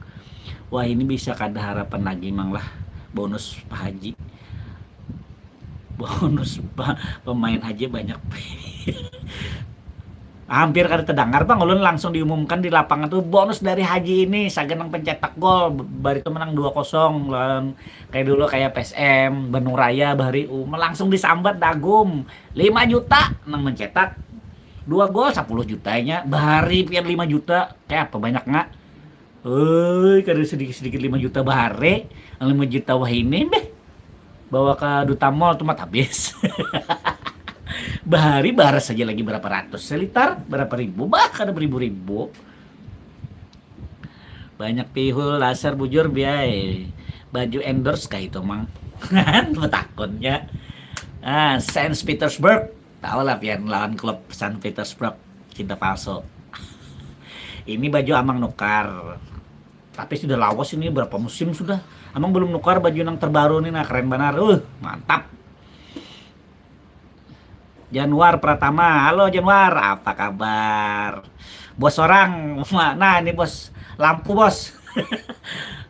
Wah, ini bisa kada harapan lagi mang lah. Bonus Pak Haji, bonus pa, pemain Haji banyak. Hampir kada terdengar bang ulun, langsung diumumkan di lapangan tuh, bonus dari Haji ini, saganang pencetak gol, Barito menang dua kosong lawan, kayak dulu kayak P S M Bandung Raya bahari, um, langsung disambat dagum, lima juta nang mencetak, dua gol sepuluh jutanya, bahari pian lima juta, kayak apa banyak nggak? Hei, kada sedikit-sedikit lima juta bahari, lima juta wah ini beh. Bawa ke Duta Mall tuh mat habis. Bahari baras saja lagi berapa ratus seliter, berapa ribu, bah kada beribu-ribu. Banyak pihul dasar bujur biai. Baju endorse kah itu mang? Betakunnya. Ah, Saint Petersburg. Tahu lah pian lawan klub Saint Petersburg. Cinta palsu. Ini baju amang nukar. Tapi sudah lawas ini berapa musim sudah. Amang belum nukar baju nang terbaru nih, nah keren banar. Uh, mantap. Januar Pratama, halo Januar, apa kabar? Bos orang, nah ini bos, lampu bos.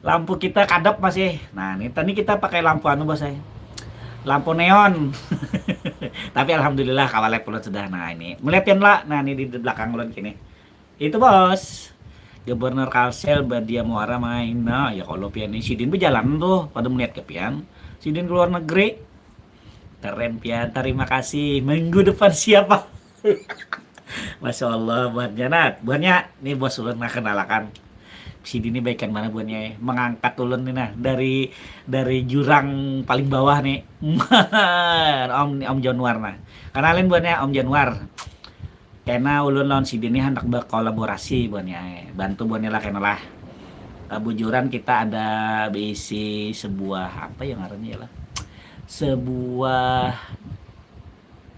Lampu kita kadap masih. Nah, ini tadi kita pakai lampu anu bos, eh. Lampu neon. Tapi alhamdulillah kawalnya pulut sudah. Nah, ini. Melihat pian lah. Nah, ini di belakang ulun kini. Itu bos. Gubernur Kalsel badia muara main. Nah, ya kalau pian ini sidin berjalan tuh pada melihat ke pian. Sidin ke luar negeri. Keren pian, terima kasih. Minggu depan siapa? Masya Allah, buatnya nah, buatnya nih bos ulun nah kenalakan. Sidin ini baikan mana buatnya, eh. Mengangkat ulun nih nah dari dari jurang paling bawah nih. Om Om Januar nah. Kenalin buatnya Om Januar. Kena ulun lawan sidin ni handak berkolaborasi buhannya, eh. Bantu buhannya lah kena lah. Kebujuran kita ada beisi sebuah apa yang ngarannya ya lah. Sebuah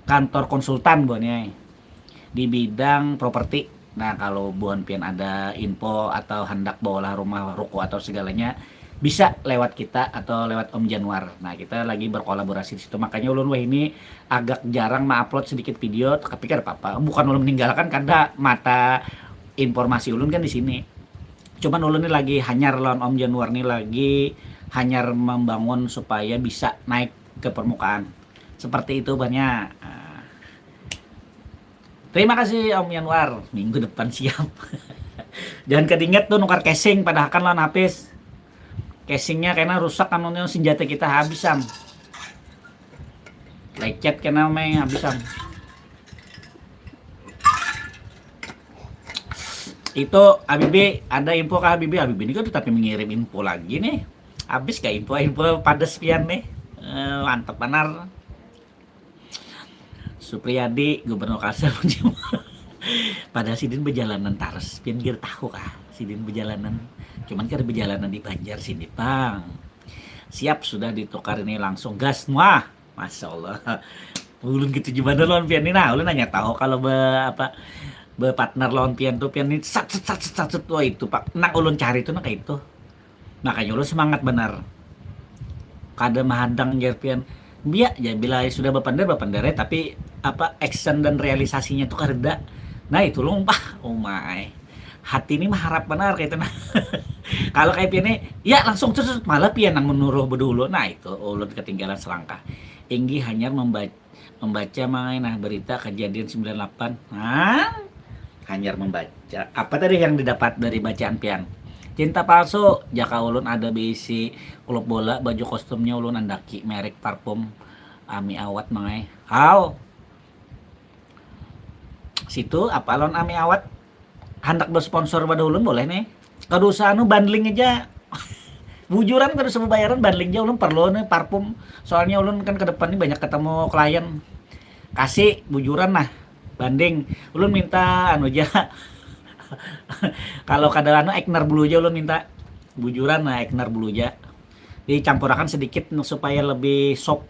kantor konsultan buhannya, eh. Di bidang properti. Nah, kalau buhan pian ada info atau hendak baolah rumah, ruko atau segalanya, bisa lewat kita atau lewat Om Januar. Nah, kita lagi berkolaborasi di situ. Makanya ulun wah ini agak jarang mengupload sedikit video, tapi kada apa-apa. Bukan ulun meninggalkan kada mata informasi ulun kan di sini. Cuman ulun ni lagi hanyar lawan Om Januar ni lagi hanyar membangun supaya bisa naik ke permukaan. Seperti itu banyak. Nah. Terima kasih Om Januar. Minggu depan siap. Jangan kedinget tuh nukar casing padahakan lawan Hafiz. Casingnya kena rusak anunya senjata kita habis am. Lecet kena main habis am. Itu Habibi ada info ke Habibi. Habibi ini kan tapi mengirim info lagi nih. Habis gak info-info pada sepian nih. Eh, mantep benar. Supriyadi, Gubernur Kalsel. Padahal sidin berjalanan taras, pian kira tahu kah sidin berjalanan, cuman kada berjalanan di Banjar sini pang. Siap sudah ditukar ini langsung gas muah. Masya Allah. Ulun gitu gimana lawan pian ini nah, ulun hanya tahu kalau be, apa, berpartner lawan pian tuh pian ini sat sat sat sat sat, wah itu pak, nak ulun cari tuh nak itu. Makanya ulun semangat benar. Kada mahadang jar pian. Biak ya bila sudah bapandar bapandar ya, tapi apa action dan realisasinya tuh kada. Nah itu lumpah umai. Hati ini mengharap benar kayak itu nah. Kalau kayak pian ini ya langsung terus malah pian yang menuruh bedulu. Nah itu ulun ketinggalan selangkah. Inggi hanya membaca membaca mangai nah berita kejadian sembilan delapan. Nah, hanyar membaca. Apa tadi yang didapat dari bacaan pian? Cinta palsu, jaka ulun ada beisi klub bola, baju kostumnya ulun andaki, merek parfum Ami Awat mangai. How? Situ apa lawan Ami Awat? Handak bersponsor pada ulun boleh nih. Kada usah anu, bundling aja. Bujuran kada usah babayaran, bundling aja, ulun perlu nih parfum. Soalnya ulun kan ke depan nih banyak ketemu klien. Kasih bujuran lah, banding. Ulun minta anu aja. Kalau kada anu, Eknar Blue aja ulun minta. Bujuran lah, Eknar Blue aja. Dicampurakan sedikit supaya lebih soft.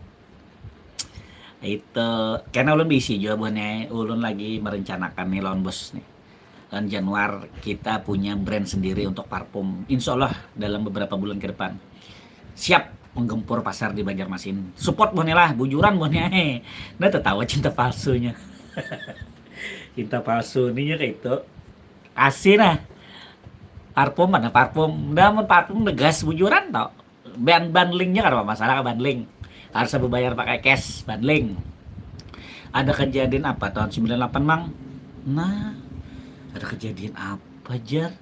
Itu karena ulun bisi juga buhannya, ulun lagi merencanakan nih lawan bos nih. Dan Januar kita punya brand sendiri untuk parfum. Insya Allah dalam beberapa bulan ke depan. Siap menggempur pasar di Banjarmasin. Support buhannya lah, bujuran buhannya. Nah, tertawa cinta palsunya. Cinta palsu nih kayak itu. Kasih nah. Parfum mana parfum? Udah, mau parfum udah gas bujuran tau. Ban bundlingnya kan apa masalah, bundling. Harus bayar pakai cash, bundling. Ada kejadian apa tahun sembilan delapan, Mang? Nah, ada kejadian apa, jar?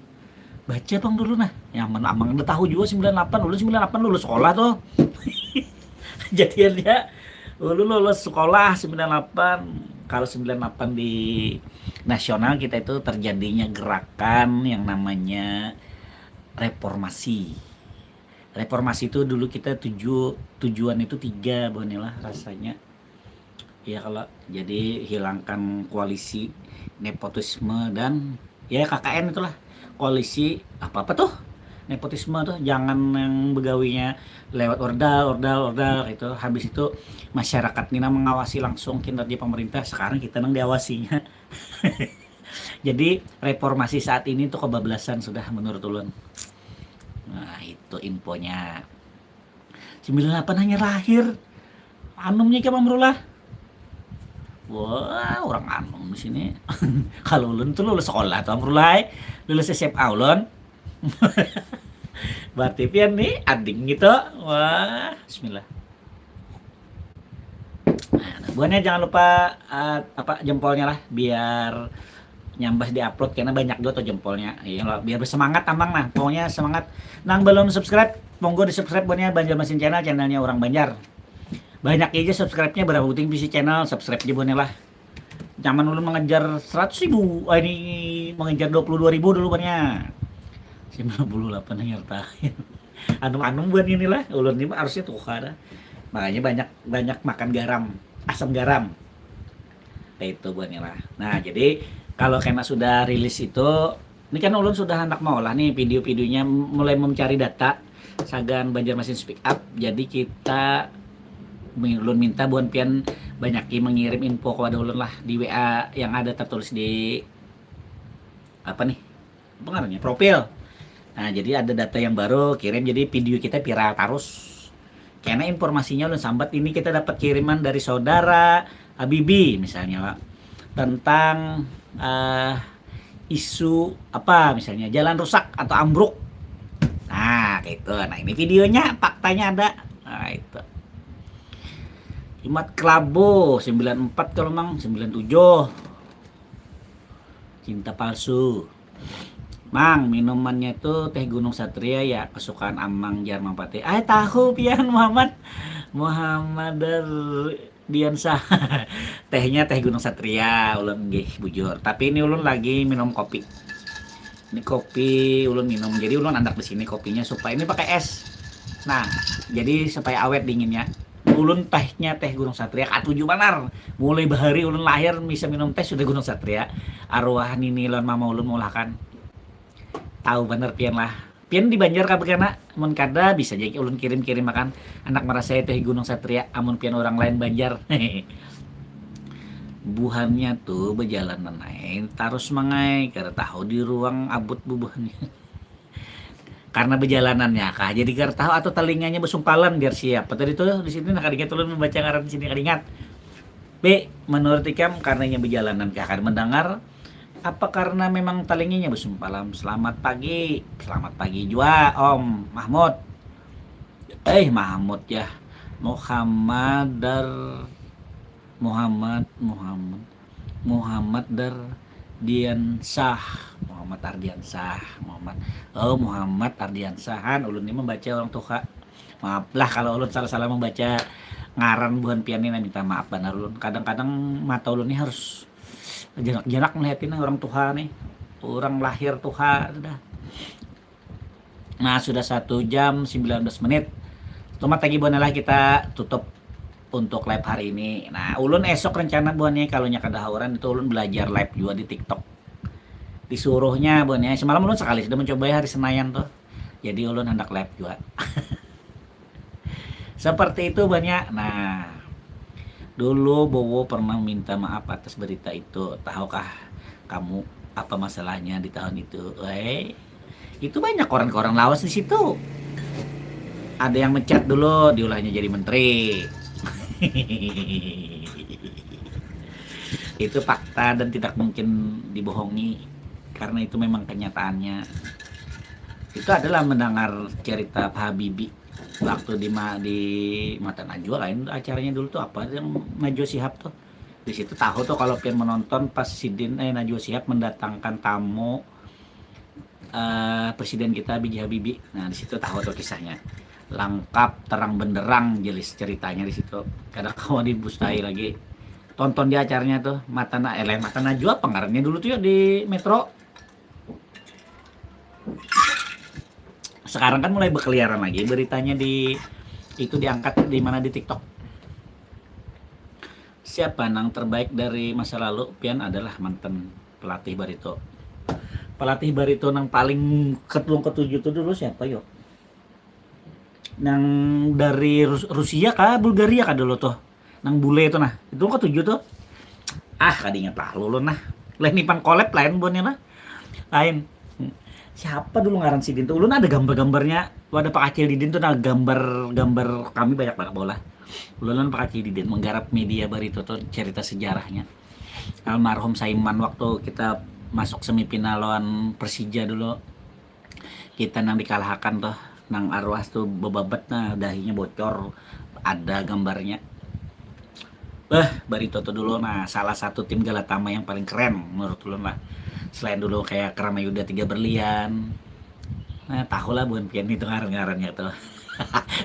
Baca, Bang, dulu nah. Yang mana Amang udah tahu juga sembilan delapan, dulu sembilan delapan lulus sekolah tuh. Kejadiannya, dulu lulus sekolah sembilan delapan. Kalau sembilan delapan di nasional kita itu terjadinya gerakan yang namanya reformasi. Reformasi itu dulu kita tuju tujuan itu tiga, Bang, lah rasanya. Ya, kalau jadi hilangkan koalisi nepotisme dan ya K K N itulah. Koalisi apa-apa tuh nepotisme tuh, jangan yang begawinya lewat ordal, ordal, ordal gitu. Habis itu masyarakat ini mengawasi langsung kinerja pemerintah. Sekarang kita nang diawasinya. Jadi reformasi saat ini tuh kebablasan sudah menurut ulun. Nah, itu infonya. Sembilan delapan hanya lahir. Anumnya ke Amrullah. Wah, orang anum di sini. Kalau ulun tuh lulus sekolah tuh Amrullah. Lulus S M A ulun. Berarti pian nih ading gitu. Wah, bismillah. Nah, buahnya jangan lupa uh, apa jempolnya lah biar nyambas di upload karena banyak juga tuh jempolnya. Iya, biar bersemangat tambang nah. Pokoknya semangat. Nang belum subscribe, monggo di subscribe buahnya Banjarmasin Channel, channelnya orang Banjar. Banyak aja subscribe-nya, berapa penting bisi channel, subscribe aja buahnya lah. Zaman ulun mengejar seratus ribu, ah, ini mengejar dua puluh dua ribu dulu banyak. Sembilan puluh delapan hanya tahin. Anu-anu buat inilah, ulun ini harusnya tuh ada. Makanya banyak banyak makan garam, asam garam. Kayak itu buat lah. Nah, jadi kalau kena sudah rilis itu, ini kan ulun sudah hendak mau lah nih video-videonya mulai mencari data sagan Banjarmasin Speak Up. Jadi kita ulun minta buan pian banyaki mengirim info kepada ulun lah di W A yang ada tertulis di apa nih? Apa ngarannya? Profil. Nah, jadi ada data yang baru kirim jadi video kita viral terus. Karena informasinya ulun sambat ini kita dapat kiriman dari saudara Habibi misalnya, Pak. Tentang uh, isu apa misalnya jalan rusak atau ambruk. Nah, kayak itu. Nah, ini videonya faktanya ada. Nah, itu. Jumat Kelabu sembilan empat kalau mang sembilan tujuh. Cinta palsu. Mang, minumannya itu teh Gunung Satria ya, kesukaan Amang jar Mang Patih. Ai tahu pian Muhammad. Muhammad Diansa. Tehnya teh Gunung Satria, ulun nggih bujur. Tapi ini ulun lagi minum kopi. Ini kopi ulun minum. Jadi ulun andak di sini kopinya supaya ini pakai es. Nah, jadi supaya awet dinginnya. Ulun tehnya teh Gunung Satria katuju banar. Mulai bahari ulun lahir bisa minum teh sudah Gunung Satria. Arwah nini lawan mama ulun mengulahkan. Tahu banar pian lah. Pian di Banjar kah bagana? Mun kada bisa jadi ulun kirim-kirim makan. Anak merasai teh Gunung Satria amun pian orang lain Banjar. Buhannya tuh berjalanan ai tarus mangai kada tahu di ruang abut bubuhannya. Karena berjalanannya kah jadi kada tahu atau telinganya bersumpalan biar siapa tadi tuh di sini nah kada ingat ulun membaca ngaran di sini kada ingat. B, menurut ikam karena inya berjalanan kah kada mendengar apa karena memang telinganya bersumpalan? Selamat pagi. Selamat pagi juga Om Mahmud. Eh, Mahmud ya. Muhammad Dar Muhammad Muhammad Muhammad Dar Ardiansah, Muhammad Ardiansah, Muhammad, oh, Muhammad Ardiansahan, ulun ni membaca orang tuha. Maaf lah kalau ulun salah-salah membaca ngaran buhan pian ni, nah, minta maaf banar ulun. Kadang-kadang mata ulun ni harus janak-janak melihat ini orang tuha ni. Orang lahir tuha sudah. Nah, sudah satu jam sembilan belas menit. Tomat lagi buhan lah kita tutup untuk live hari ini. Nah, ulun esok rencana buhannya kalau nya kada hauran itu ulun belajar live juga di TikTok. Disuruhnya buhannya. Semalam ulun sekali sudah mencoba hari Senayan tuh. Jadi ulun hendak live juga. Seperti itu banyak. Nah, dulu Bowo pernah minta maaf atas berita itu. Tahukah kamu apa masalahnya di tahun itu? Eh, itu banyak koran-koran lawas di situ. Ada yang mecat dulu, diulahnya jadi menteri. Itu fakta dan tidak mungkin dibohongi karena itu memang kenyataannya. Itu adalah mendengar cerita Pak Habibie waktu di ma, di Mata Najwa, lain acaranya dulu tuh apa yang Najwa Shihab tuh. Di situ tahu tuh kalau pian menonton pas sidin eh Najwa Shihab mendatangkan tamu eh, presiden kita B J Habibie. Nah, di situ tahu tuh kisahnya. Lengkap terang benderang jelas ceritanya di situ. Kada kawa dibustai lagi. Tonton di acaranya tuh, Mata Na, eh, lain Mata Najwa apa ngarannya dulu tuh ya di Metro. Sekarang kan mulai berkeliaran lagi beritanya di itu diangkat di mana di TikTok. Siapa nang terbaik dari masa lalu? Pian adalah mantan pelatih Barito. Pelatih Barito nang paling ketulung ketujuh tuh dulu siapa yo? Nang dari Rus Rusia kah, Bulgaria kah dulu tuh? Nang bule itu nah, itu ketujuh tuh. Ah, kada ingat lah, ulun nah. Lain Ipan Kolep lain buhannya lah. Lain. Siapa dulu ngaran sidin tuh? Ulun ada gambar-gambarnya. Wadah Pak Acil Didin tuh nah, gambar-gambar kami banyak banget bola. Ulun lawan Pak Acil Didin menggarap media Barito tuh cerita sejarahnya. Almarhum Saiman waktu kita masuk semifinal lawan Persija dulu. Kita nang dikalahakan tuh, nang arwah tuh bebabat nah, dahinya bocor, ada gambarnya. Bah, Barito tuh dulu nah salah satu tim Galatama yang paling keren menurut ulun lah. Selain dulu kayak Kramayuda Tiga Berlian. Nah, tahu lah bukan pian itu ngaran-ngarannya tuh.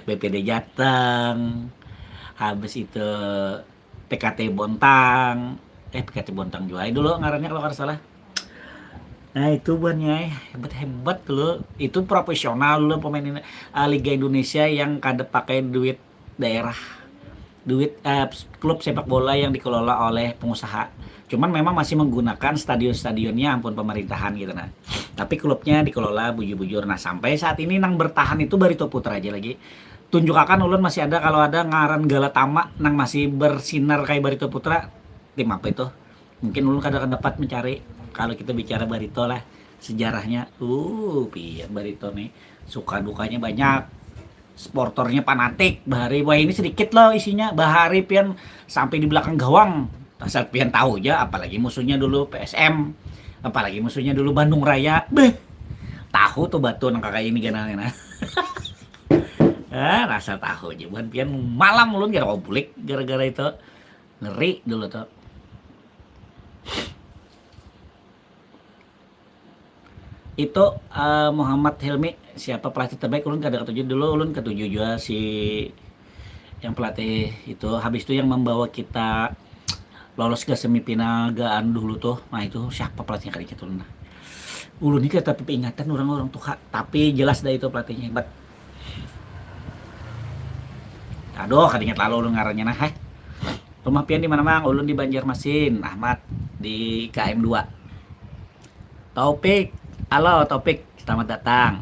B P D Jateng. Habis itu P K T Bontang. Eh, P K T Bontang juga dulu ngarannya kalau kada salah. Nah, itu buhannya eh. Hebat-hebat dulu. Itu profesional dulu pemain ini. Ah, Liga Indonesia yang kada pakai duit daerah. Duit eh, klub sepak bola yang dikelola oleh pengusaha. Cuman memang masih menggunakan stadion-stadionnya ampun pemerintahan gitu nah. Tapi klubnya dikelola bujur-bujur. Nah, sampai saat ini nang bertahan itu Barito Putra aja lagi. Tunjukakan ulun masih ada kalau ada ngaran Galatama nang masih bersinar kayak Barito Putra, tim apa itu? Mungkin ulun kada dapat mencari kalau kita bicara Barito lah sejarahnya. Uh, pian Barito nih suka dukanya banyak. Sportornya fanatik, bahari wah ini sedikit loh isinya, bahari pian sampai di belakang gawang. Asal pian tahu aja, apalagi musuhnya dulu P S M, apalagi musuhnya dulu Bandung Raya. Beh, tahu tuh batu nang kakak ini ganalnya nah. Ah, rasa tahu aja buhan pian malam ulun kira bulik gara-gara itu. Ngeri dulu tuh. Itu uh, Muhammad Hilmi siapa pelatih terbaik ulun kada ketuju dulu ulun ketuju juga si yang pelatih itu habis itu yang membawa kita lolos ke semifinal gaan dulu tuh nah itu siapa pelatihnya kali itu nah ulun ini tapi peringatan orang-orang tuh tapi jelas dah itu pelatihnya hebat aduh kada ingat lalu ulun ngarannya nah heh rumah pian di mana mang ulun di Banjarmasin Ahmad di K M dua Taufik halo Taufik selamat datang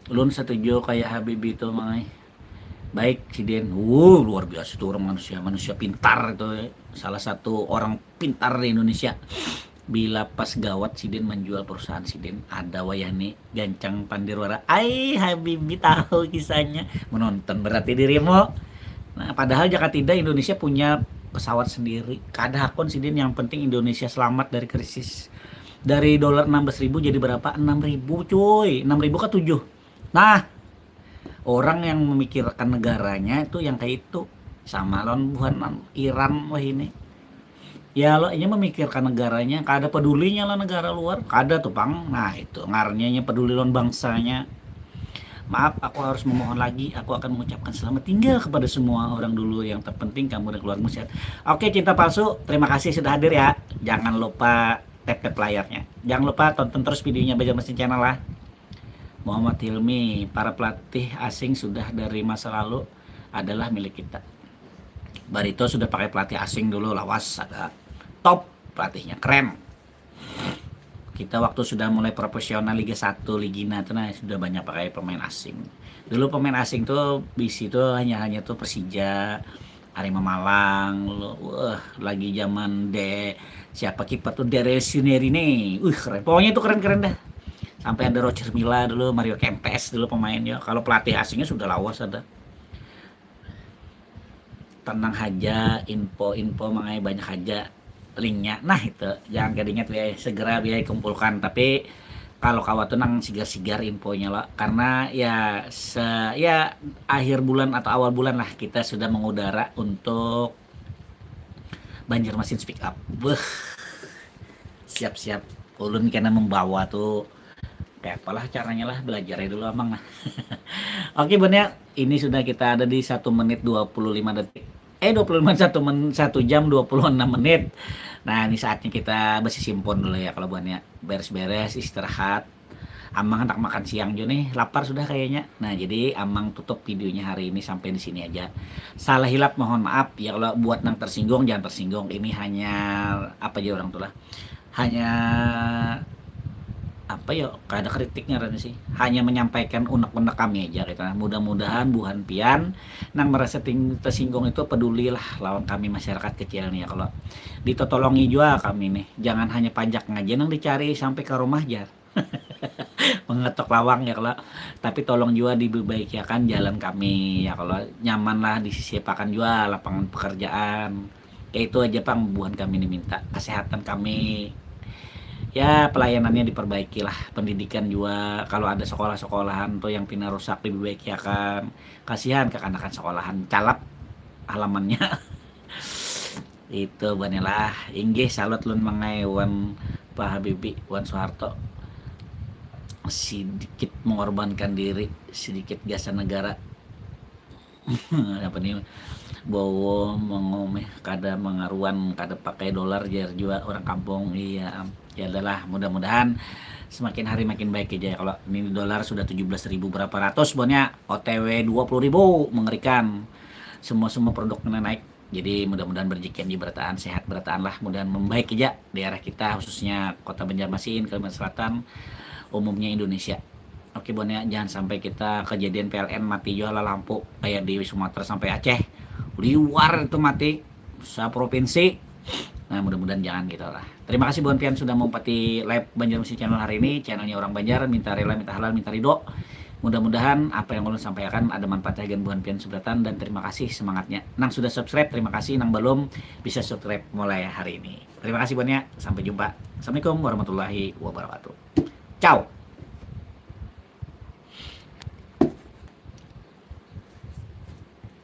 ulun setuju kayak Habibie itu mang baik sidin uh luar biasa tuh orang manusia manusia pintar itu salah satu orang pintar di Indonesia bila pas gawat sidin menjual perusahaan sidin ada wayahni gancang pandir wara ai Habibi tahu kisahnya menonton berarti dirimu nah padahal jaka tidak Indonesia punya pesawat sendiri kada hakun sidin yang penting Indonesia selamat dari krisis dari dolar enam belas ribu jadi berapa enam ribu cuy enam ribu ke tujuh nah orang yang memikirkan negaranya itu yang kayak itu sama lawan buhan Iran wah ini Ya lo, inya memikirkan negaranya, kada pedulinya lah negara luar, kada tuh pang. Nah itu ngarannya inya peduli lawan bangsanya. Maaf, aku harus memohon lagi. Aku akan mengucapkan selamat tinggal kepada semua orang dulu. Yang terpenting kamu dan keluargamu sehat. Oke, cinta palsu, terima kasih sudah hadir ya. Jangan lupa tap-tap layarnya. Jangan lupa tonton terus videonya Banjarmasin Channel lah. Muhammad Hilmi, para pelatih asing sudah dari masa lalu adalah milik kita. Barito sudah pakai pelatih asing dulu, lawas ada top pelatihnya, keren. Kita waktu sudah mulai profesional Liga satu, Ligina tuh nah sudah banyak pakai pemain asing. Dulu pemain asing tuh bisi tuh hanya hanya tuh Persija, Arema Malang, lo, wah lagi zaman de siapa kiper tuh, Dere Sinerine, wih keren. Pokoknya itu keren-keren dah. Sampai ada Roger Milla dulu, Mario Kempes dulu pemainnya. Kalau pelatih asingnya sudah lawas ada. Tenang haja, info-info mangai banyak haja linknya. Nah itu, jangan kada ingat biaya, segera biaya kumpulkan. Tapi kalau kawa tuh nang sigar-sigar infonya lo, karena ya se ya akhir bulan atau awal bulan lah kita sudah mengudara untuk Banjarmasin Speak Up. Beuh, siap-siap. Ulun kena membawa tuh kayak apalah caranya lah, belajar aja dulu amang lah. Oke Bun ya, ini sudah kita ada di satu menit dua puluh lima detik. Eh dua puluh lima, satu men, satu jam dua puluh enam menit. Nah ini saatnya kita bersisimpun dulu ya kalau Bun ya. Beres-beres, istirahat. Amang hendak makan siang juga nih, lapar sudah kayaknya. Nah jadi Amang tutup videonya hari ini sampai di sini aja. Salah hilap mohon maaf ya, kalau buat nang tersinggung jangan tersinggung. Ini hanya apa aja orang tuh lah, hanya apa ya, kada kritik ngarannya sih, hanya menyampaikan unek-unek kami aja gitu. Nah mudah-mudahan buhan pian nang merasa ting tersinggung itu pedulilah lawan kami masyarakat kecil nih ya. Kalau ditotolongi juga kami nih, jangan hanya pajak ngaja nang dicari sampai ke rumah aja. Mengetok lawang ya kalau, tapi tolong juga dibebaikiakan jalan kami ya kalau, nyamanlah disisipakan juga lapangan pekerjaan. Ya itu aja pang buhan kami ini minta kesehatan kami, ya pelayanannya diperbaikilah, pendidikan juga kalau ada sekolah-sekolahan tuh yang pina rusak dibebaikiakan, kasihan kekanakan sekolahan calap halamannya. Itu banilah inggih salut lun mangai wan Pak Habibie wan Soeharto, sedikit mengorbankan diri, sedikit gasan negara. Apa nih, bowo mengomeh kada mengaruan, kada pakai dolar jar jua orang kampung. Iya am. Ya adalah, mudah-mudahan semakin hari makin baik aja. Kalau ini dolar sudah tujuh belas ribu berapa ratus bonnya, O T W dua puluh ribu, mengerikan. Semua semua produk kena naik. Jadi mudah-mudahan berjekian di berataan, sehat berataan lah, mudahan membaik aja daerah kita khususnya Kota Banjarmasin, Kalimantan Selatan, umumnya Indonesia. Oke Bon ya, jangan sampai kita kejadian P L N mati juga lah lampu kayak di Sumatera sampai Aceh, liwar itu mati sa provinsi. Nah mudah-mudahan jangan gitu lah. Terima kasih buhan pian sudah maumpati live Banjarmasin Channel hari ini, channelnya orang Banjar, minta rela, minta halal, minta ridho. Mudah-mudahan apa yang ulun sampaikan ada manfaatnya hagan buhan pian subratan, dan terima kasih semangatnya. Nang sudah subscribe terima kasih, nang belum bisa subscribe mulai hari ini. Terima kasih buhannya, sampai jumpa. Assalamualaikum warahmatullahi wabarakatuh. Ciao.